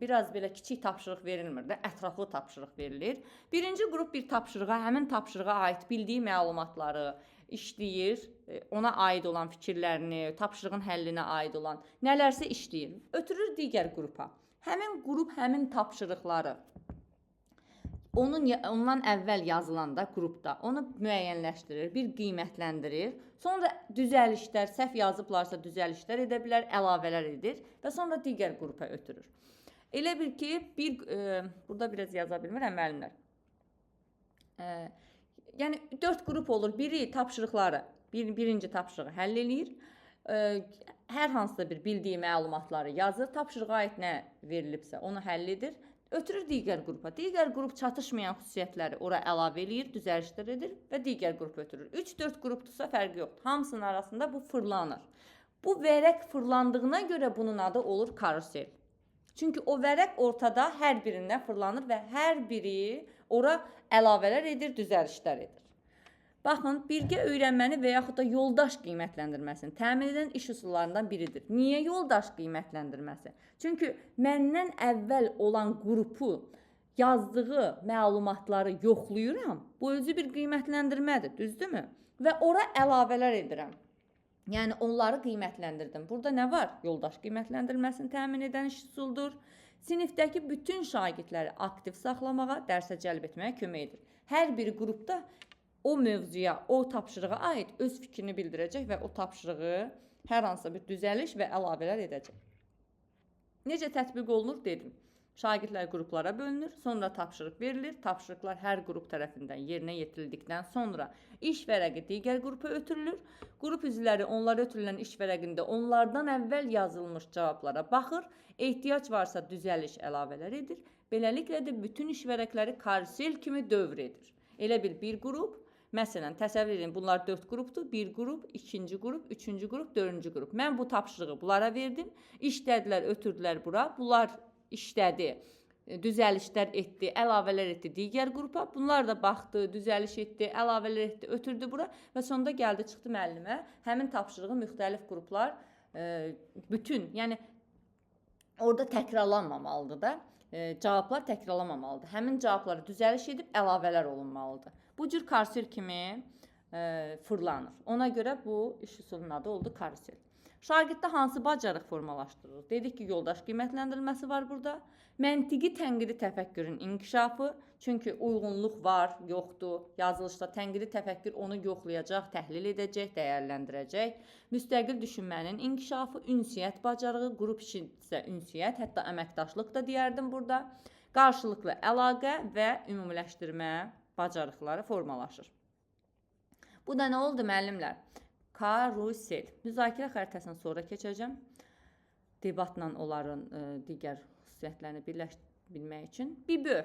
biraz belə kiçik tapşırıq verilmir də, ətraflı tapşırıq verilir. Birinci qrup bir tapşırığa, həmin tapşırığa aid bildiyi məlumatları işləyir, ona aid olan fikirlərini, tapşırığın həllinə aid olan nələrsə işləyir. Ötürür digər qrupa. Həmin qrup həmin tapşırıqları ondan əvvəl yazılanda qrupda onu müəyyənləşdirir, bir qiymətləndirir. Sonra düzəlişlər, səhv yazıblarsa düzəlişlər edə bilər, əlavələr edir və sonra digər qrupa ötürür. Elə bil ki, burada biraz yaza bilmirəm müəllimlər. Yəni 4 qrup olur. Biri tapşırıqları, birinci tapşırığı həll eləyir. Hər hansısa bir bildiyi məlumatları yazır, tapşırığa aid nə verilibsə onu həll edir. Ötürür digər qrupa. Digər qrup çatışmayan xüsusiyyətləri ora əlavə eləyir, düzəlişlər edir və digər qrup ötürür. 3-4 qrupdursa fərqi yoxdur. Hamısının arasında bu fırlanır. Bu vərəq fırlandığına görə bunun adı olur karusel. Çünki o vərəq ortada hər birindən fırlanır və hər biri ora əlavələr edir, düzəlişlər edir. Baxın, birgə öyrənməni və yaxud da yoldaş qiymətləndirməsini təmin edən iş üsullarından biridir. Niyə yoldaş qiymətləndirməsi? Çünki məndən əvvəl olan qrupu yazdığı məlumatları yoxlayıram. Bu özü bir qiymətləndirmədir, düzdürmü? Və ora əlavələr edirəm. Yəni onları qiymətləndirdim. Burada nə var? Yoldaş qiymətləndirilməsini təmin edən iş üsuldur. Sinifdəki bütün şagirdləri aktiv saxlamağa, dərsə cəlb etməyə kömək edir. Hər bir qrupda o mövzuya, o tapşırığa aid öz fikrini bildirəcək və o tapşırığı hər hansısa bir düzəliş və əlavələr edəcək. Necə tətbiq olunur dedim. Şagirdlər qruplara bölünür, sonra tapşırıq verilir. Tapşırıqlar hər qrup tərəfindən yerinə yetirildikdən sonra iş vərəqi digər qrupa ötürülür. Qrup üzvləri onlara ötürülən iş vərəqində onlardan əvvəl yazılmış cavablara baxır. Ehtiyac varsa düzəliş əlavələr edir. Beləliklə də bütün iş vərəqləri karusel kimi dövr edir. Elə bil bir qrup, məsələn, təsəvvür edin, bunlar 4 qrupdur. Bir qrup, ikinci qrup, üçüncü qrup, dördüncü qrup. Mən bu tapşırığı bunlara verdim. İşlədilər, ötürdülər bura. Bunlar işlədi, düzəlişlər etdi, əlavələr etdi digər qrupa. Bunlar da baxdı, düzəliş etdi, əlavələr etdi, ötürdü bura və sonda gəldi, çıxdı müəllimə. Həmin tapşırığı müxtəlif qruplar bütün, yəni orada təkrarlanmamalıdır da. Cavablar təkrarlanmamalıdır. Həmin cavabları düzəliş edib əlavələr olunmalıdır. Bu cür karusel kimi fırlanır. Ona görə bu iş üsulunun adı oldu karusel. Şagirddə hansı bacarıq formalaşdırılır? Dedik ki, yoldaş qiymətləndirilməsi var burada. Məntiqi tənqidi təfəkkürün inkişafı. Çünki uyğunluq var, yoxdur. Yazılışda tənqidi təfəkkür onu yoxlayacaq, təhlil edəcək, dəyərləndirəcək. Müstəqil düşünmənin inkişafı, ünsiyyət bacarığı, qrup işi isə ünsiyyət, hətta əməkdaşlıq da deyərdim burada. Qarşılıqlı əlaqə və ümumiləşdirmə bacarıqları formalaşır. Bu da nə oldu müəllimlər? Karusel. Müzakirə xəritəsini sonra keçəcəm. Debatla onların digər xüsusiyyətlərini birləşdirmək üçün. Bibö.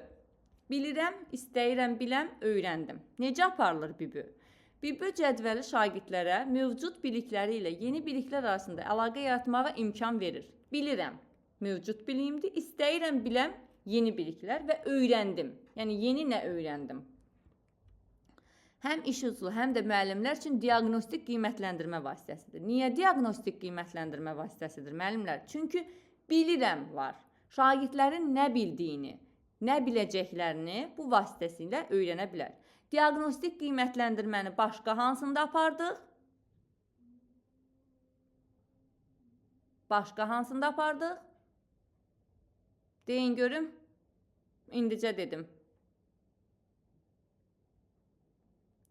Bilirəm, istəyirəm, biləm, öyrəndim. Necə aparılır bibö? Bibö cədvəli şagirdlərə mövcud bilikləri ilə yeni biliklər arasında əlaqə yaratmağa imkan verir. Bilirəm, mövcud biliyimdir. İstəyirəm, biləm, yeni biliklər və öyrəndim. Yəni yeni nə öyrəndim? Həm iş üsulu, həm də müəllimlər üçün diaqnostik qiymətləndirmə vasitəsidir. Niyə diaqnostik qiymətləndirmə vasitəsidir müəllimlər? Çünki bilirəm var. Şagirdlərin nə bildiyini, nə biləcəklərini bu vasitəsilə öyrənə bilər. Diaqnostik qiymətləndirməni başqa hansında apardıq? Başqa hansında apardıq? Deyin görüm. İndicə dedim.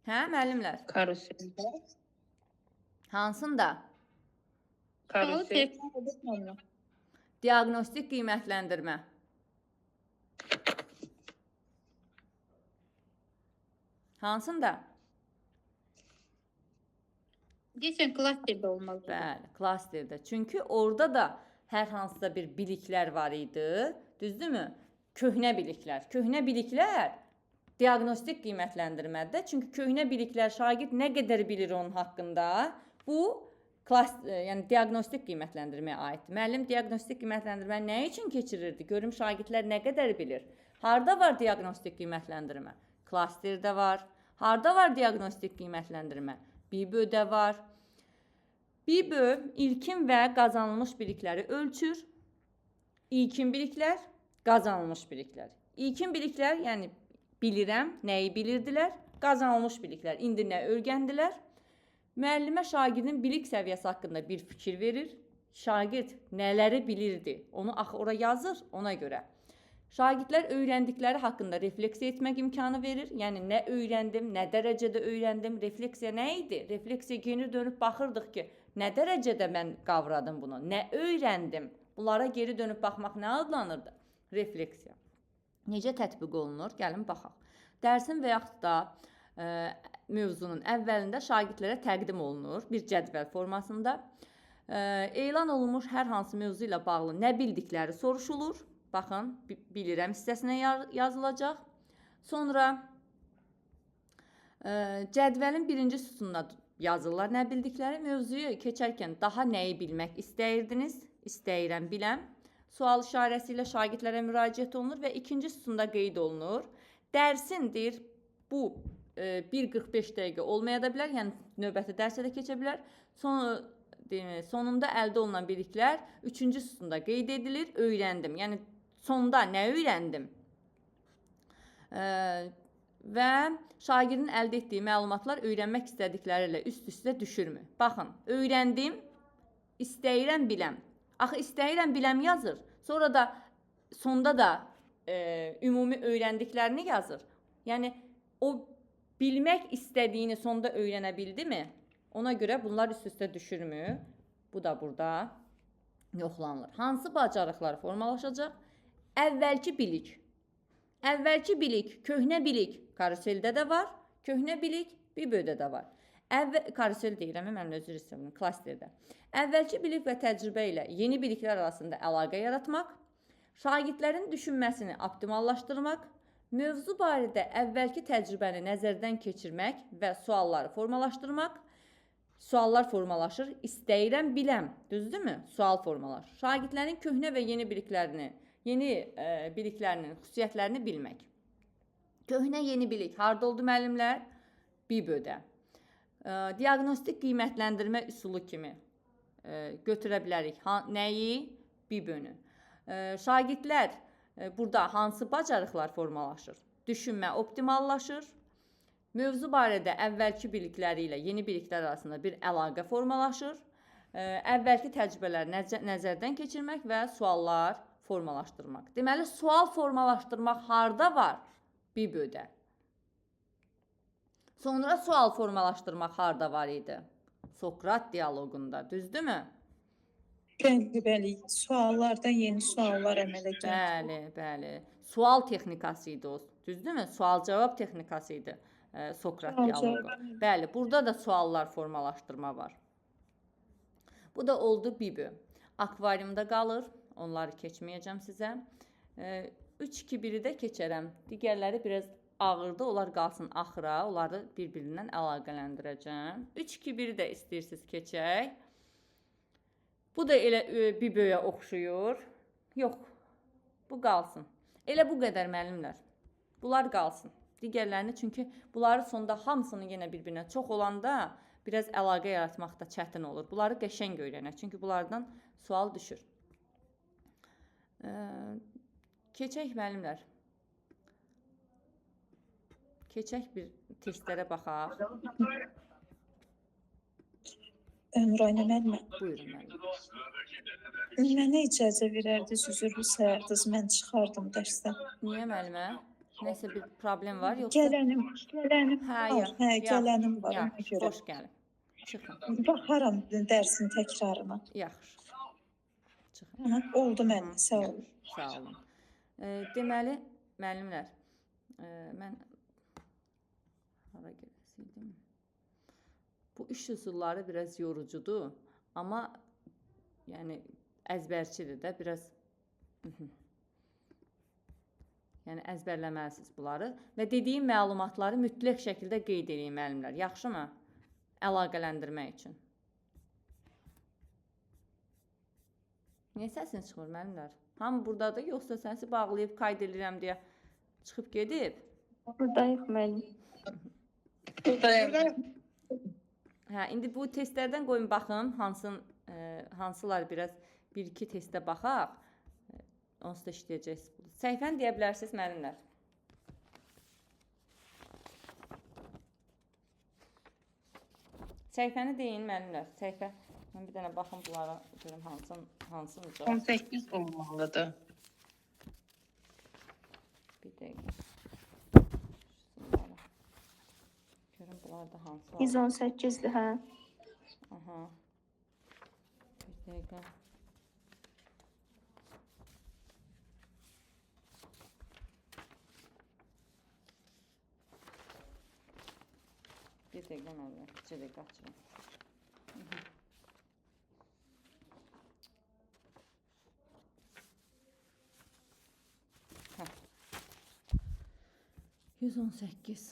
Hə, müəllimlər? Karuseldə. Hansında? Karusel. Diaqnostik qiymətləndirmə. Hansında? Deyəsən klasterdə olmalı. Bəli, klasterdə. Çünki orada da hər hansısa bir biliklər var idi. Düzdürmü? Köhnə biliklər. Köhnə biliklər diaqnostik qiymətləndirmədə. Çünki köhnə biliklər şagird nə qədər bilir onun haqqında, bu yəni diaqnostik qiymətləndirməyə aiddir. Müəllim diaqnostik qiymətləndirməni nə üçün keçirirdi? Görüm şagirdlər nə qədər bilir. Harda var diaqnostik qiymətləndirmə? Klasterdə var. Harda var diaqnostik qiymətləndirmə? BİBÖ-də var. Bibö ilkin və qazanılmış bilikləri ölçür. İlkin biliklər, qazanılmış biliklər. İlkin biliklər, yəni bilirəm, nəyi bilirdilər? Qazanılmış biliklər, indi nə öyrəndilər? Müəllimə şagirdin bilik səviyyəsi haqqında bir fikir verir. Şagird nələri bilirdi, onu axı ora yazır ona görə. Şagirdlər öyrəndikləri haqqında refleksiya etmək imkanı verir. Yəni nə öyrəndim, nə dərəcədə öyrəndim? Refleksiya nə idi? Refleksiya geri dönüb baxırdıq ki, nə dərəcədə mən qavradım bunu, nə öyrəndim? Bunlara geri dönüb baxmaq nə adlanırdı? Refleksiya. Necə tətbiq olunur? Gəlin baxaq. Dərsin və yaxud da mövzunun əvvəlində şagirdlərə təqdim olunur bir cədvəl formasında. Elan olunmuş hər hansı mövzu ilə bağlı nə bildikləri soruşulur. Baxın, bilirəm hissəsinə yazılacaq. Sonra cədvəlin birinci sütununa yazırlar nə bildikləri. Mövzuyu keçərkən daha nəyi bilmək istəyirdiniz? İstəyirəm, biləm. Sual işarəsi ilə şagirdlərə müraciət olunur və ikinci sütunda qeyd olunur. Dərsin deyir, bu 1:45 dəqiqə olmaya da bilər, yəni növbəti dərsə də keçə bilər. Sonunda əldə olunan biliklər üçüncü sütunda qeyd edilir. Öyrəndim. Yəni sonda nə öyrəndim? Və şagirdin əldə etdiyi məlumatlar öyrənmək istədikləri ilə üst-üstə düşürmü? Baxın, öyrəndim, istəyirəm, biləm. Axı istəyirəm, biləm yazır. Sonra da sonda da ümumi öyrəndiklərini yazır. Yəni o bilmək istədiyini sonda öyrənə bildimi? Ona görə bunlar üst-üstə düşürmü? Bu da burada yoxlanılır. Hansı bacarıqlar formalaşacaq? Əvvəlki bilik. Əvvəlki bilik, köhnə bilik karuseldə də var, köhnə bilik Bibödə də var. Karusel deyirəm, mən özür istəyirəm, klasterdə. Əvvəlki bilik və təcrübə ilə yeni biliklər arasında əlaqə yaratmaq, şagirdlərin düşünməsini optimallaşdırmaq, mövzu barədə əvvəlki təcrübəni nəzərdən keçirmək və sualları formalaşdırmaq. Suallar formalaşır. İstəyirəm, biləm. Düzdürmü? Sual formalaşır. Şagirdlərin köhnə və yeni biliklərini, yeni biliklərinin xüsusiyyətlərini bilmək. Köhnə, yeni bilik harda oldu müəllimlər? Bibödə. Diaqnostik qiymətləndirmə üsulu kimi götürə bilərik. Nəyi? Bibönü. Şagirdlər burada hansı bacarıqlar formalaşır? Düşünmə optimallaşır. Mövzu barədə əvvəlki bilikləri ilə yeni biliklər arasında bir əlaqə formalaşır. Əvvəlki təcrübələri nəzərdən keçirmək və suallar formalaşdırmaq. Deməli, sual formalaşdırmaq harda var? Bibödə. Sonra sual formalaşdırmaq harda var idi? Sokrat dialoqunda, düzdürmü? Bəli, bəli. Suallardan yeni suallar əmələ gəlir. Bəli, bəli. Sual texnikası idi o, düzdürmü? Sual-cavab texnikası idi. Sokrat dialoqu. Bəli, burada da suallar formalaşdırma var. Bu da oldu Bibö. Akvariumda qalır. Onları keçməyəcəm sizə. 3, 2, 1-i də keçərəm. Digərləri biraz ağırdır. Onlar qalsın axıra. Onları bir-birindən əlaqələndirəcəm. 3, 2, 1-i də istəyirsiniz keçək. Bu da elə Biböyə oxşuyur. Yox, bu qalsın. Elə bu qədər müəllimlər. Bunlar qalsın. Digərlərini, çünki bunları sonda hamısını yenə bir-birinə çox olanda biraz əlaqə yaratmaq da çətin olur. Bunları qəşəng öyrənək. Çünki bunlardan sual düşür. Keçək müəllimlər. Keçək bir testlərə baxaq. Nurayna müəllimə, Buyurun müəllim. Mənə icazə verərdiniz, üzrlü sayardınız, mən çıxardım dərsdən. Niyə müəllimə? Nəsə bir problem var yoxsa? Gələnim Hə, var, hə, gələnim var ona görə. Xoş gəlin. Çıxın. Baxaram dərsin təkrarına. Yaxşı. Çıxın. Aha, oldu müəllim, sağ olun. Sağ olun. Deməli, müəllimlər, mən hara gəlsəydim? Bu iş üsulları biraz yorucudur, amma yəni əzbərçidir də biraz. Yəni əzbərləməlisiniz bunları və dediyim məlumatları mütləq şəkildə qeyd eləyin müəllimlər. Yaxşımı? Əlaqələndirmək üçün. Niyə səsiniz çıxmır müəllimlər? Hamı buradadır, yoxsa səsi bağlayıb qayd eləyirəm deyə çıxıb gedib? Buradayıq müəllim. Buradayım. Hə, indi bu testlərdən qoyun baxım, hansılar biraz bir-iki testə baxaq. Onsuz da işləyəcəksiniz. Səhifəni deyə bilərsiniz müəllimlər. Səhifəni deyin müəllimlər. Səhifə. Mən bir dənə baxım bunlara görüm hansını cavab. 18 olmalıdır. Bir dəqiqə. Şunlara. Görüm bunlar da hansı. 118-dir, hə. Aha. Bir dəqiqə. Bir dəqiqə müəllimlər, bir dəqiqə açıram. Hə. 118.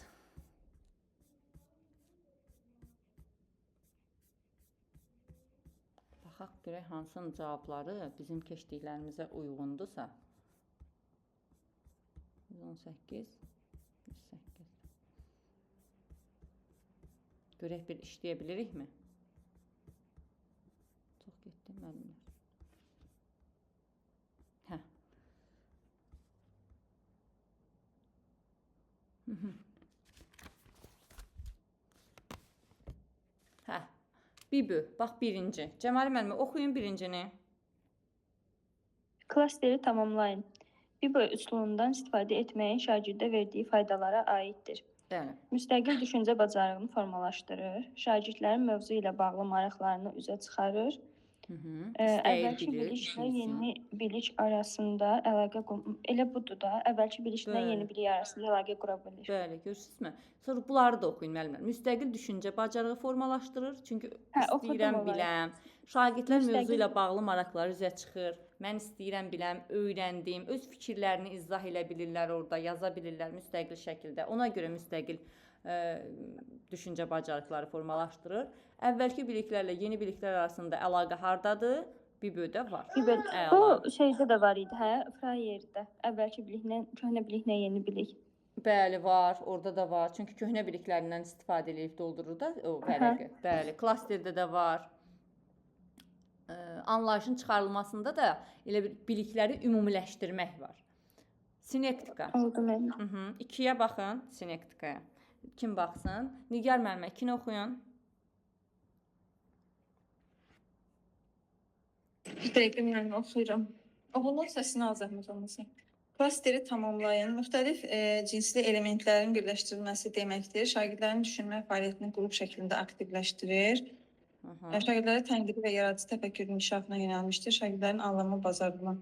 Baxaq görək hansının cavabları bizim keçdiklərimizə uyğundursa. 118, 108. Görək bir işləyə bilirikmi? Çox getdi müəllimlər. Hə. Hə. Bibü, bax birinci. Cəmali müəllimə oxuyun birincini. Klasteri tamamlayın. Bibo üsulundan istifadə etməyin şagirdə verdiyi faydalara aiddir. Bəli. Müstəqil düşüncə bacarığını formalaşdırır, şagirdlərin mövzu ilə bağlı maraqlarını üzə çıxarır. İstəyir, Əvvəlki bilir, biliklə düşünsün. yeni bilik arasında əlaqə qur elə budur da, əvvəlki biliklə Bəli. yeni bilik arasında əlaqə qura bilir. Bəli, görürsünüzmü? Sonra bunları da oxuyun müəllimlər. Müstəqil düşüncə bacarığı formalaşdırır. Çünki Hə, oxudum istəyirəm, onları. biləm. Şagirdlər mövzu Müstəqil ilə bağlı maraqları üzə çıxır. Mən istəyirəm, biləm, öyrəndim. Öz fikirlərini izah elə bilirlər orada, yaza bilirlər müstəqil şəkildə. Ona görə müstəqil düşüncə bacarıqları formalaşdırır. Əvvəlki biliklərlə yeni biliklər arasında əlaqə hardadır? Bibödə var. Bibo. Əla. Bu şeydə də var idi, hə, Frayerdə. Əvvəlki biliklə köhnə biliklə yeni bilik. Bəli, var. Orada da var. Çünki köhnə biliklərindən istifadə eləyib doldurur da o vərəqi. Bəli, klasterdə də var. Anlayışın çıxarılmasında da elə bir bilikləri ümumiləşdirmək var. Sinektika. Oldu mənim. Hı -hı. 2-yə baxın sinektikaya. Kim baxsın? Nigar müəllimə 2-ni oxuyun. Bir dəqiqə müəllim oxuyuram. Oğlun səsini al zəhmət olmasa. Klasteri tamamlayın. Müxtəlif cinsli elementlərin birləşdirilməsi deməkdir. Şagirdlərin düşünmə fəaliyyətini qrup şəklində aktivləşdirir. Şagirdlərə tənqidi və yaradıcı təfəkkürün inkişafına yönəlmişdir. Şagirdlərin anlama bacarığına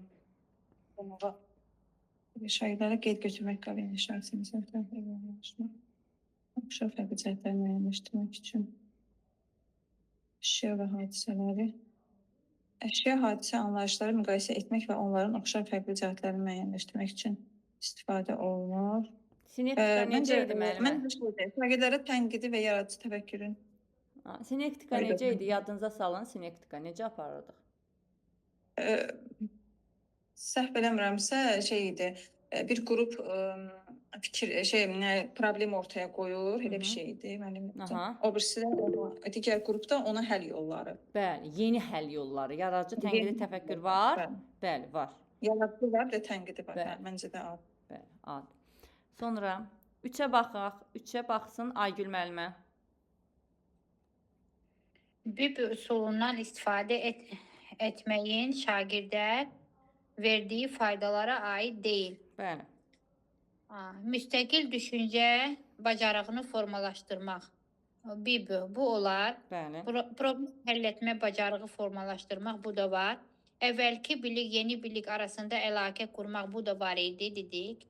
şagirdlərə qeyd götürmək qabiliyyətini oxşar fərqli cəhətləri müəyyənləşdirmək üçün əşya və hadisələri əşya, hadisə anlayışları müqayisə etmək və onların oxşar fərqli cəhətlərini müəyyənləşdirmək üçün istifadə olunur. Sinektika necə Məncə idi müəllimə? Mən şeydir, şagirdlərə tənqidi və yaradıcı təfəkkürün Sinektika necə idi? Yadınıza salın, sinektika necə aparırdıq? Səhv eləmirəmsə şey idi. Bir qrup fikir şey nə problem ortaya qoyur, elə bir şey idi müəllim. O birisi də digər qrupda ona həll yolları. Bəli, yeni həll yolları, yaradıcı tənqidi təfəkkür var. Bəli. Bəli, var. Yaradıcı var, bir də tənqidi var. Bəli. Hə, məncə də ad. Bəli, ad. Sonra 3-ə baxaq. 3-ə baxsın Aygül müəllimə. Bib üsulundan istifadə etməyin şagirdə verdiyi faydalara aid deyil. Bəli. Müstəqil düşüncə bacarığını formalaşdırmaq. Bib bu olar. Bəli. Problem həll etmə bacarığı formalaşdırmaq bu da var. Əvvəlki bilik, yeni bilik arasında əlaqə qurmaq bu da var idi dedik.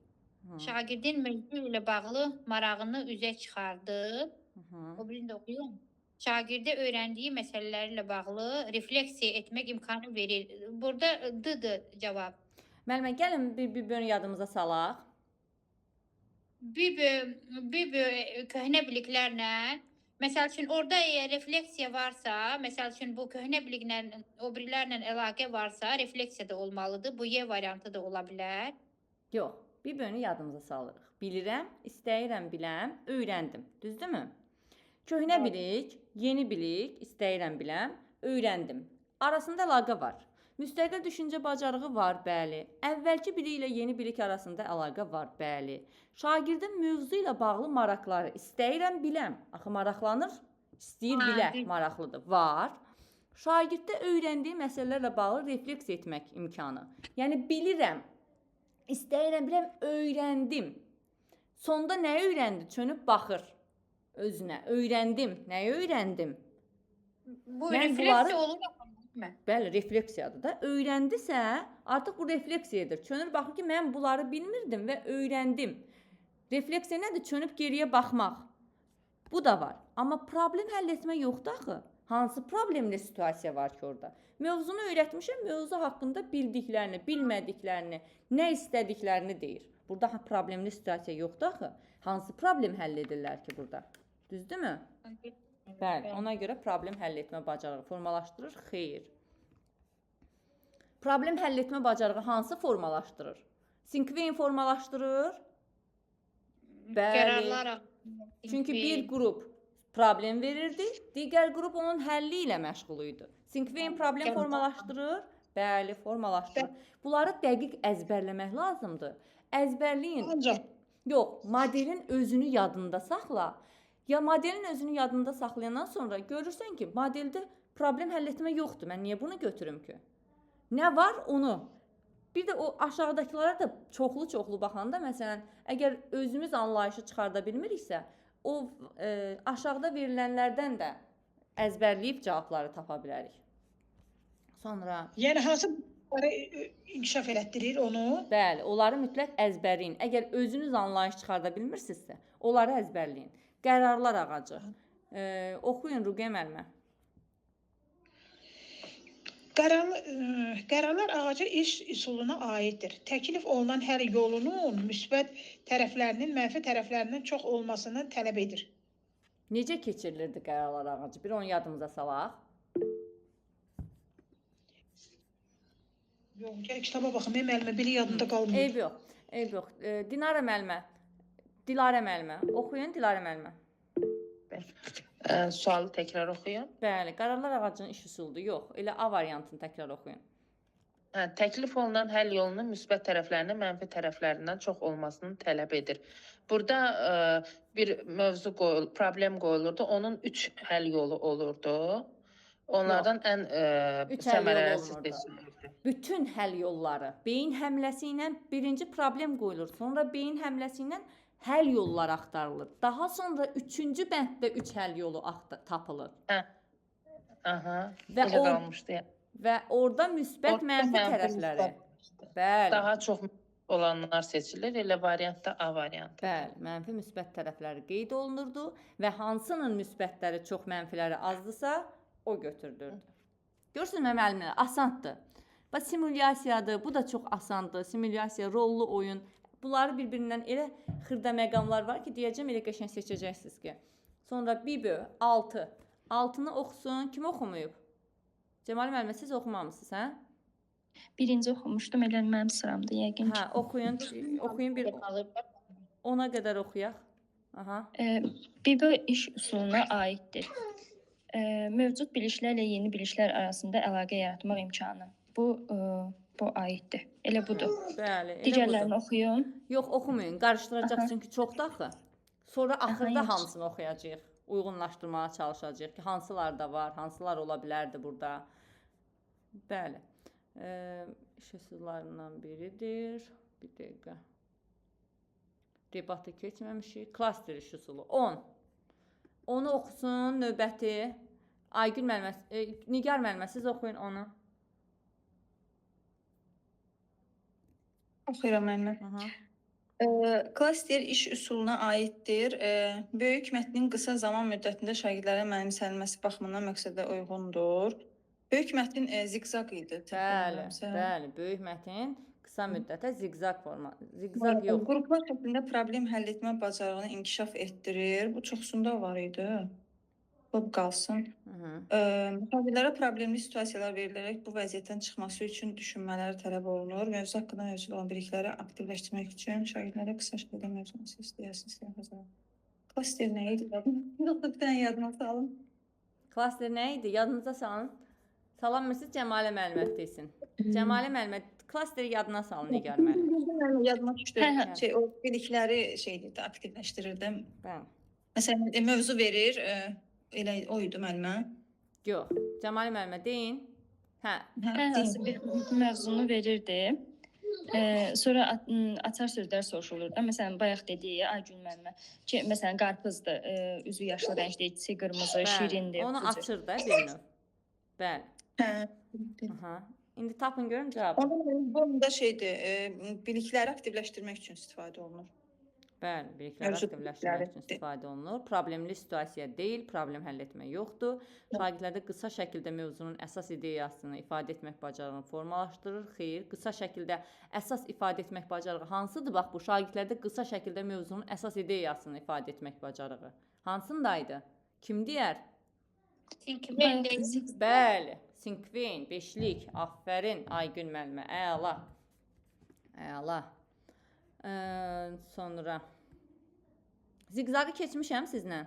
Şagirdin mövzu ilə bağlı marağını üzə çıxardı. O birini də oxuyum. Şagirdə öyrəndiyi məsələlərlə bağlı refleksiya etmək imkanı verir. Burada D-dır cavab. Müəllimə, gəlin bir yadımıza salaq. Bir köhnə biliklərlə, məsəl üçün orada əgər refleksiya varsa, məsəl üçün bu köhnə biliklə, o birilərlə əlaqə varsa, refleksiya da olmalıdır. Bu Y variantı da ola bilər. Yox, bir bölünü yadımıza salırıq. Bilirəm, istəyirəm, biləm, öyrəndim. Düzdürmü? Köhnə bilik, yeni bilik, istəyirəm biləm, öyrəndim. Arasında əlaqə var. Müstəqil düşüncə bacarığı var, bəli. Əvvəlki bilik ilə yeni bilik arasında əlaqə var, bəli. Şagirdin mövzu ilə bağlı maraqları istəyirəm biləm. Axı maraqlanır, istəyir bilə, maraqlıdır. Var. Şagirddə öyrəndiyi məsələlərlə bağlı refleks etmək imkanı. Yəni bilirəm, istəyirəm biləm, öyrəndim. Sonda nəyi öyrəndi? Çönüb baxır özünə. Öyrəndim. Nəyi öyrəndim? Bu Mən refleksiya bunları- olur axı, deyilmi? Bəli, refleksiyadır da. Öyrəndisə, artıq bu refleksiyadır. Çönür baxır ki, mən bunları bilmirdim və öyrəndim. Refleksiya nədir? Çönüb geriyə baxmaq. Bu da var. Amma problem həll etmə yoxdur axı. Hansı problemli situasiya var ki orada? Mövzunu öyrətmişəm, mövzu haqqında bildiklərini, bilmədiklərini, nə istədiklərini deyir. Burada problemli situasiya yoxdur axı. Hansı problem həll edirlər ki burada? Düzdürmü? Bəli, ona görə problem həll etmə bacarığı formalaşdırır? Xeyr. Problem həll etmə bacarığı hansı formalaşdırır? Sinkveyn formalaşdırır? Bəli. Qərarlar Çünki bir qrup problem verirdi, digər qrup onun həlli ilə məşğul idi. Sinkveyn problem formalaşdırır? Bəli, formalaşdırır. Bunları dəqiq əzbərləmək lazımdır. Əzbərləyin. Ancaq Yox, modelin özünü yadında saxla. Ya modelin özünü yadında saxlayandan sonra görürsən ki, modeldə problem həll etmə yoxdur. Mən niyə bunu götürüm ki? Nə var onu. Bir də o aşağıdakılara da çoxlu-çoxlu baxanda, məsələn, əgər özümüz anlayışı çıxarda bilmiriksə, o aşağıda verilənlərdən də əzbərləyib cavabları tapa bilərik. Sonra yəni hansı inkişaf elətdirir onu? Bəli, onları mütləq əzbərləyin. Əgər özünüz anlayış çıxarda bilmirsinizsə, onları əzbərləyin. Qərarlar ağacı. Oxuyun Ruqiyyə müəllimə. Qərarlar ağacı iş üsuluna aiddir. Təklif olunan hər yolunun müsbət tərəflərinin mənfi tərəflərindən çox olmasını tələb edir. Necə keçirilirdi qərarlar ağacı? Bir onu yadımıza salaq. Yox, gəl kitaba baxım, müəllimə, belə yadımda qalmır. Eyb yox. Eyb yox. Dinara müəllimə, Dilarə müəllimə, oxuyun Dilarə müəllimə. Sualı təkrar oxuyun. Bəli, qərarlar ağacının iş üsuludur. Yox, elə A variantını təkrar oxuyun. Hə, təklif olunan həll yolunun müsbət tərəflərinin mənfi tərəflərindən çox olmasını tələb edir. Burada bir mövzu qoyul, problem qoyulurdu. Onun 3 həll yolu olurdu. Onlardan ən səmərəlisi seçilirdi. Bütün həll yolları beyin həmləsi ilə birinci problem qoyulur, sonra beyin həmləsi ilə həll yolları axtarılır. Daha sonra üçüncü bənddə 3 həll yolu tapılır. Hə. Aha. Və elə qalmışdı. Yəni. Və orada müsbət, mənfi tərəfləri. Bəli. Daha çox olanlar seçilir. Elə variant da A variantı. Bəli, mənfi müsbət tərəfləri qeyd olunurdu və hansının müsbətləri çox, mənfiləri azdısa, o götürülürdü. Görürsünüz müəllimlər, asandır. Bax simulyasiyadır, bu da çox asandır. Simulyasiya, rollu oyun. Bunları bir-birindən elə xırda məqamlar var ki, deyəcəm elə qəşəng seçəcəksiniz ki. Sonra Bibö 6. 6-nı oxusun. Kim oxumayıb? Cəmal müəllimə siz oxumamısınız, hə? Birinci oxumuşdum, elə mənim sıramdır yəqin ki. Hə, oxuyun. Oxuyun bir 10-a qədər oxuyaq. Aha. Bibö iş üsuluna aiddir. Mövcud biliklərlə yeni biliklər arasında əlaqə yaratmaq imkanı. Bu aiddir. Elə budur. Bəli, elə Digərlərini budur. oxuyum. Yox, oxumayın. Qarışdıracaq çünki çoxdur axı. Sonra axırda yaxşı. hamısını oxuyacağıq. Uyğunlaşdırmağa çalışacağıq ki, hansılar da var, hansılar ola bilərdi burada. Bəli. İş üsullarından biridir. Bir dəqiqə. Debatı keçməmişik. Klaster iş üsulu 10. Onu oxusun növbəti. Aygül müəllimə, Nigar müəllimə siz oxuyun onu. Oxuyuram müəllimə. Klaster iş üsuluna aiddir. Böyük mətnin qısa zaman müddətində şagirdlərə mənimsənilməsi baxımından məqsədə uyğundur. Böyük mətin ziqzaq idi. Bəli, bəli, böyük mətin qısa müddətə ziqzaq forma. Ziqzaq yox. Qruplar şəklində problem həll etmə bacarığını inkişaf etdirir. Bu çoxsunda var idi. Bu qalsın. Şagirdlərə problemli situasiyalar verilərək bu vəziyyətdən çıxması üçün düşünmələri tələb olunur. Mövzu haqqında mövcud olan bilikləri aktivləşdirmək üçün şagirdlərə qısa şəkildə mövzunu istəyəsiniz. Klaster nə idi? Yoxsa bir dənə yadıma salın. Klaster nə idi? Yadınıza salın. Salamırsınız, Cəmalə müəllimə desin. Cəmalə müəllimə, klasteri yadına salın Nigar müəllim. Yadıma düşdü. Hə, hə. Şey, o bilikləri şeydir, aktivləşdirirdim. Bəli. Məsələn, mövzu verir, elə o idi müəllimə. Yox. Cəmalə müəllimə deyin. Hə, Hə, Hər hansı deyin. bir mövzunu verirdi. Sonra açar sözlər soruşulurdu. Məsələn, bayaq dediyi Aygün müəllimə ki, məsələn, qarpızdır, üzü yaşıl rəngli, içi qırmızı, bəli. şirindir. Onu bu cür. açır da bir növ. Bəli. Hə. Aha. İndi tapın görüm cavabı. Onun bunu da şeydir, bilikləri aktivləşdirmək üçün istifadə olunur. Bəli, bilikləri Mövcud aktivləşdirmək bilikləri. üçün istifadə olunur. Problemli situasiya deyil, problem həll etmək yoxdur. Şagirdlərdə qısa şəkildə mövzunun əsas ideyasını ifadə etmək bacarığını formalaşdırır. Xeyr, qısa şəkildə əsas ifadə etmək bacarığı hansıdır? Bax bu şagirdlərdə qısa şəkildə mövzunun əsas ideyasını ifadə etmək bacarığı. Hansındaydı? Kim deyər? Sinkveyn Bayaq deyil. Bəli, Sinkveyn, beşlik. Afərin Aygün müəllimə. Əla. Əla. Sonra Ziqzaqı keçmişəm sizlə.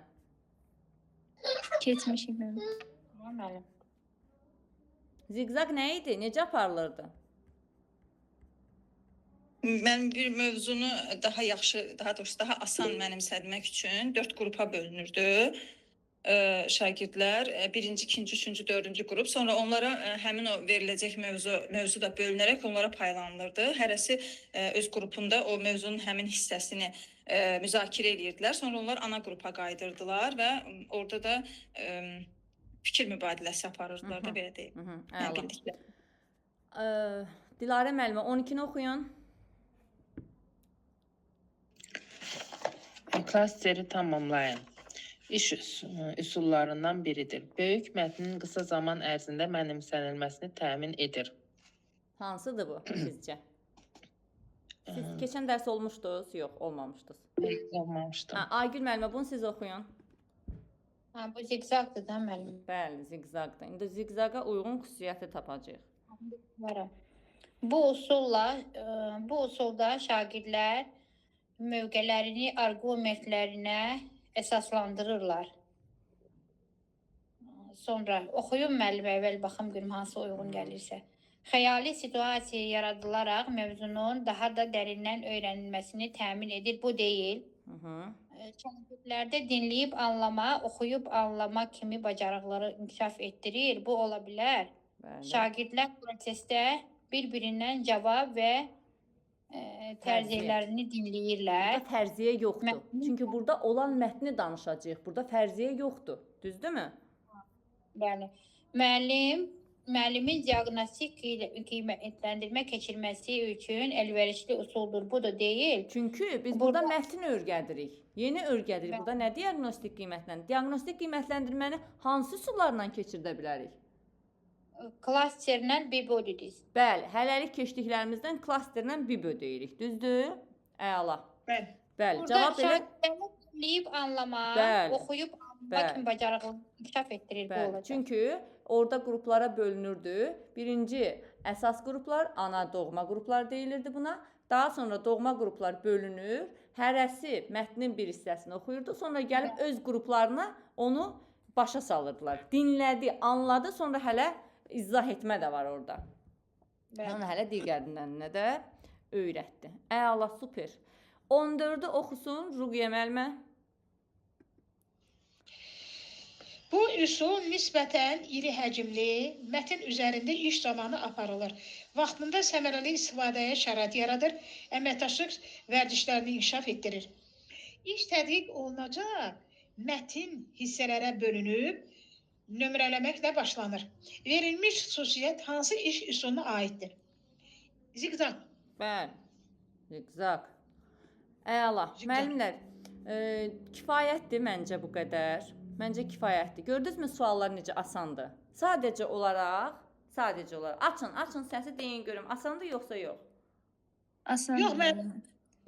Keçmişik müəllim. Tamam müəllim. Ziqzaq nə idi? Necə aparılırdı? Mən bir mövzunu daha yaxşı, daha doğrusu daha asan mənimsətmək üçün 4 qrupa bölünürdü. Şagirdlər birinci, ikinci, üçüncü, dördüncü qrup. Sonra onlara həmin o veriləcək mövzu da bölünərək onlara paylanılırdı. Hərəsi öz qrupunda o mövzunun həmin hissəsini müzakirə eləyirdilər. Sonra onlar ana qrupa qayıdırdılar və orada da fikir mübadiləsi aparırdılar da belə deyim. Əla. Bildikləri. Dilarə müəllimə 12-ni oxuyun. Klasteri tamamlayın. İş üsullarından biridir. Böyük mətnin qısa zaman ərzində mənimsənilməsini təmin edir. Hansıdır bu sizcə? Siz keçən dərs olmuşdunuz? Yox, olmamışdınız. Olmamışdım. Ha, Aygül müəllimə bunu siz oxuyun. Ha, bu ziqzaqdır da müəllim. Bəli, ziqzaqdır. İndi ziqzaqa uyğun xüsusiyyəti tapacağıq. Varam. Bu usulda şagirdlər mövqelərini arqumentlərinə əsaslandırırlar. Sonra oxuyun müəllim əvvəl baxım görüm hansı uyğun gəlirsə. Xəyali situasiya yaradılaraq mövzunun daha da dərindən öyrənilməsini təmin edir. Bu deyil. Şagirdlərdə dinləyib anlama, oxuyub anlama kimi bacarıqları inkişaf etdirir. Bu ola bilər. Bəli. Şagirdlər prosesdə bir-birindən cavab və tərziyələrini dinləyirlər. Burada fərziyyə yoxdur. Çünki burada olan mətni danışacağıq. Burada fərziyyə yoxdur. Düzdürmü? Bəli. Müəllimin diaqnostik qiymətləndirmə keçirməsi üçün əlverişli üsuldur. Bu da deyil. Çünki biz burada mətn öyrədirik. Yeni öyrədirik. Burada nə diaqnostik qiymətləndirmə? Diaqnostik qiymətləndirməni hansı üsullarla keçirdə bilərik? Klasterlə bibo dediniz. Bəli, hələlik keçdiklərimizdən klasterlə bibo deyirik. Düzdür? Əla. Bəli. Bəli, Burada cavab belə şagirdləri dinləyib anlama, Bəli. oxuyub anlama Bəli. kimi bacarıqlarını inkişaf etdirir bu Bəli, olacaq. çünki orada qruplara bölünürdü. Birinci əsas qruplar, ana doğma qruplar deyilirdi buna. Daha sonra doğma qruplar bölünür. Hərəsi mətnin bir hissəsini oxuyurdu. Sonra gəlib öz qruplarına onu başa salırdılar. Dinlədi, anladı, sonra hələ izah etmə də var orada. Bəli. Sonra hələ digərindən də öyrətdi. Əla, super. 14-ü oxusun Ruqiyyə müəllimə. Bu üsul nisbətən iri həcmli mətn üzərində iş zamanı aparılır. Vaxtında səmərəli istifadəyə şərait yaradır, əməkdaşlıq vərdişlərini inkişaf etdirir. İş tədqiq olunacaq mətin hissələrə bölünüb nömrələməklə başlanır. Verilmiş xüsusiyyət hansı iş üsuluna aiddir? Ziqzaq. Bəli. Ziqzaq. Əla. Müəllimlər, kifayətdir məncə bu qədər. Məncə kifayətdir. Gördünüzmü suallar necə asandır? Sadəcə olaraq açın, açın səsi deyin görüm asandır yoxsa yox? Asandır. Yox, mən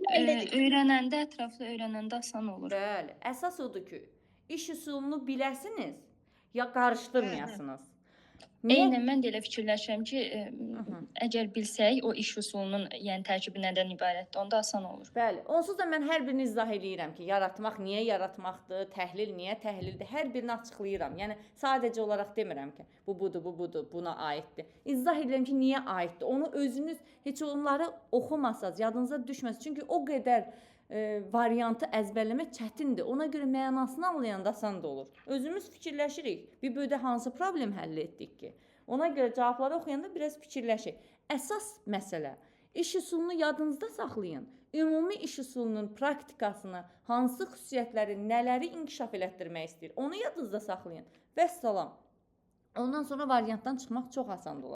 Öyrənəndə, ətraflı öyrənəndə asan olur. Bəli. Əsas odur ki, iş üsulunu biləsiniz, ya qarışdırmayasınız. Niyə? Eynən mən də elə fikirləşirəm ki, hı. əgər bilsək o iş üsulunun, yəni tərkibi nədən ibarətdir, onda asan olur. Bəli, onsuz da mən hər birini izah eləyirəm ki, yaratmaq niyə yaratmaqdır, təhlil niyə təhlildir, hər birini açıqlayıram. Yəni sadəcə olaraq demirəm ki, bu budur, bu budur, buna aiddir. İzah edirəm ki, niyə aiddir. Onu özünüz heç onları oxumasaz, yadınıza düşməz. Çünki o qədər variantı əzbərləmək çətindir. Ona görə mənasını anlayanda asan da olur. Özümüz fikirləşirik. Bir böydə hansı problem həll etdik ki? Ona görə cavabları oxuyanda biraz fikirləşək. Əsas məsələ iş üsulunu yadınızda saxlayın. Ümumi iş üsulunun praktikasını, hansı xüsusiyyətləri, nələri inkişaf elətdirmək istəyir, onu yadınızda saxlayın. Vəssalam. Ondan sonra variantdan çıxmaq çox asan olar.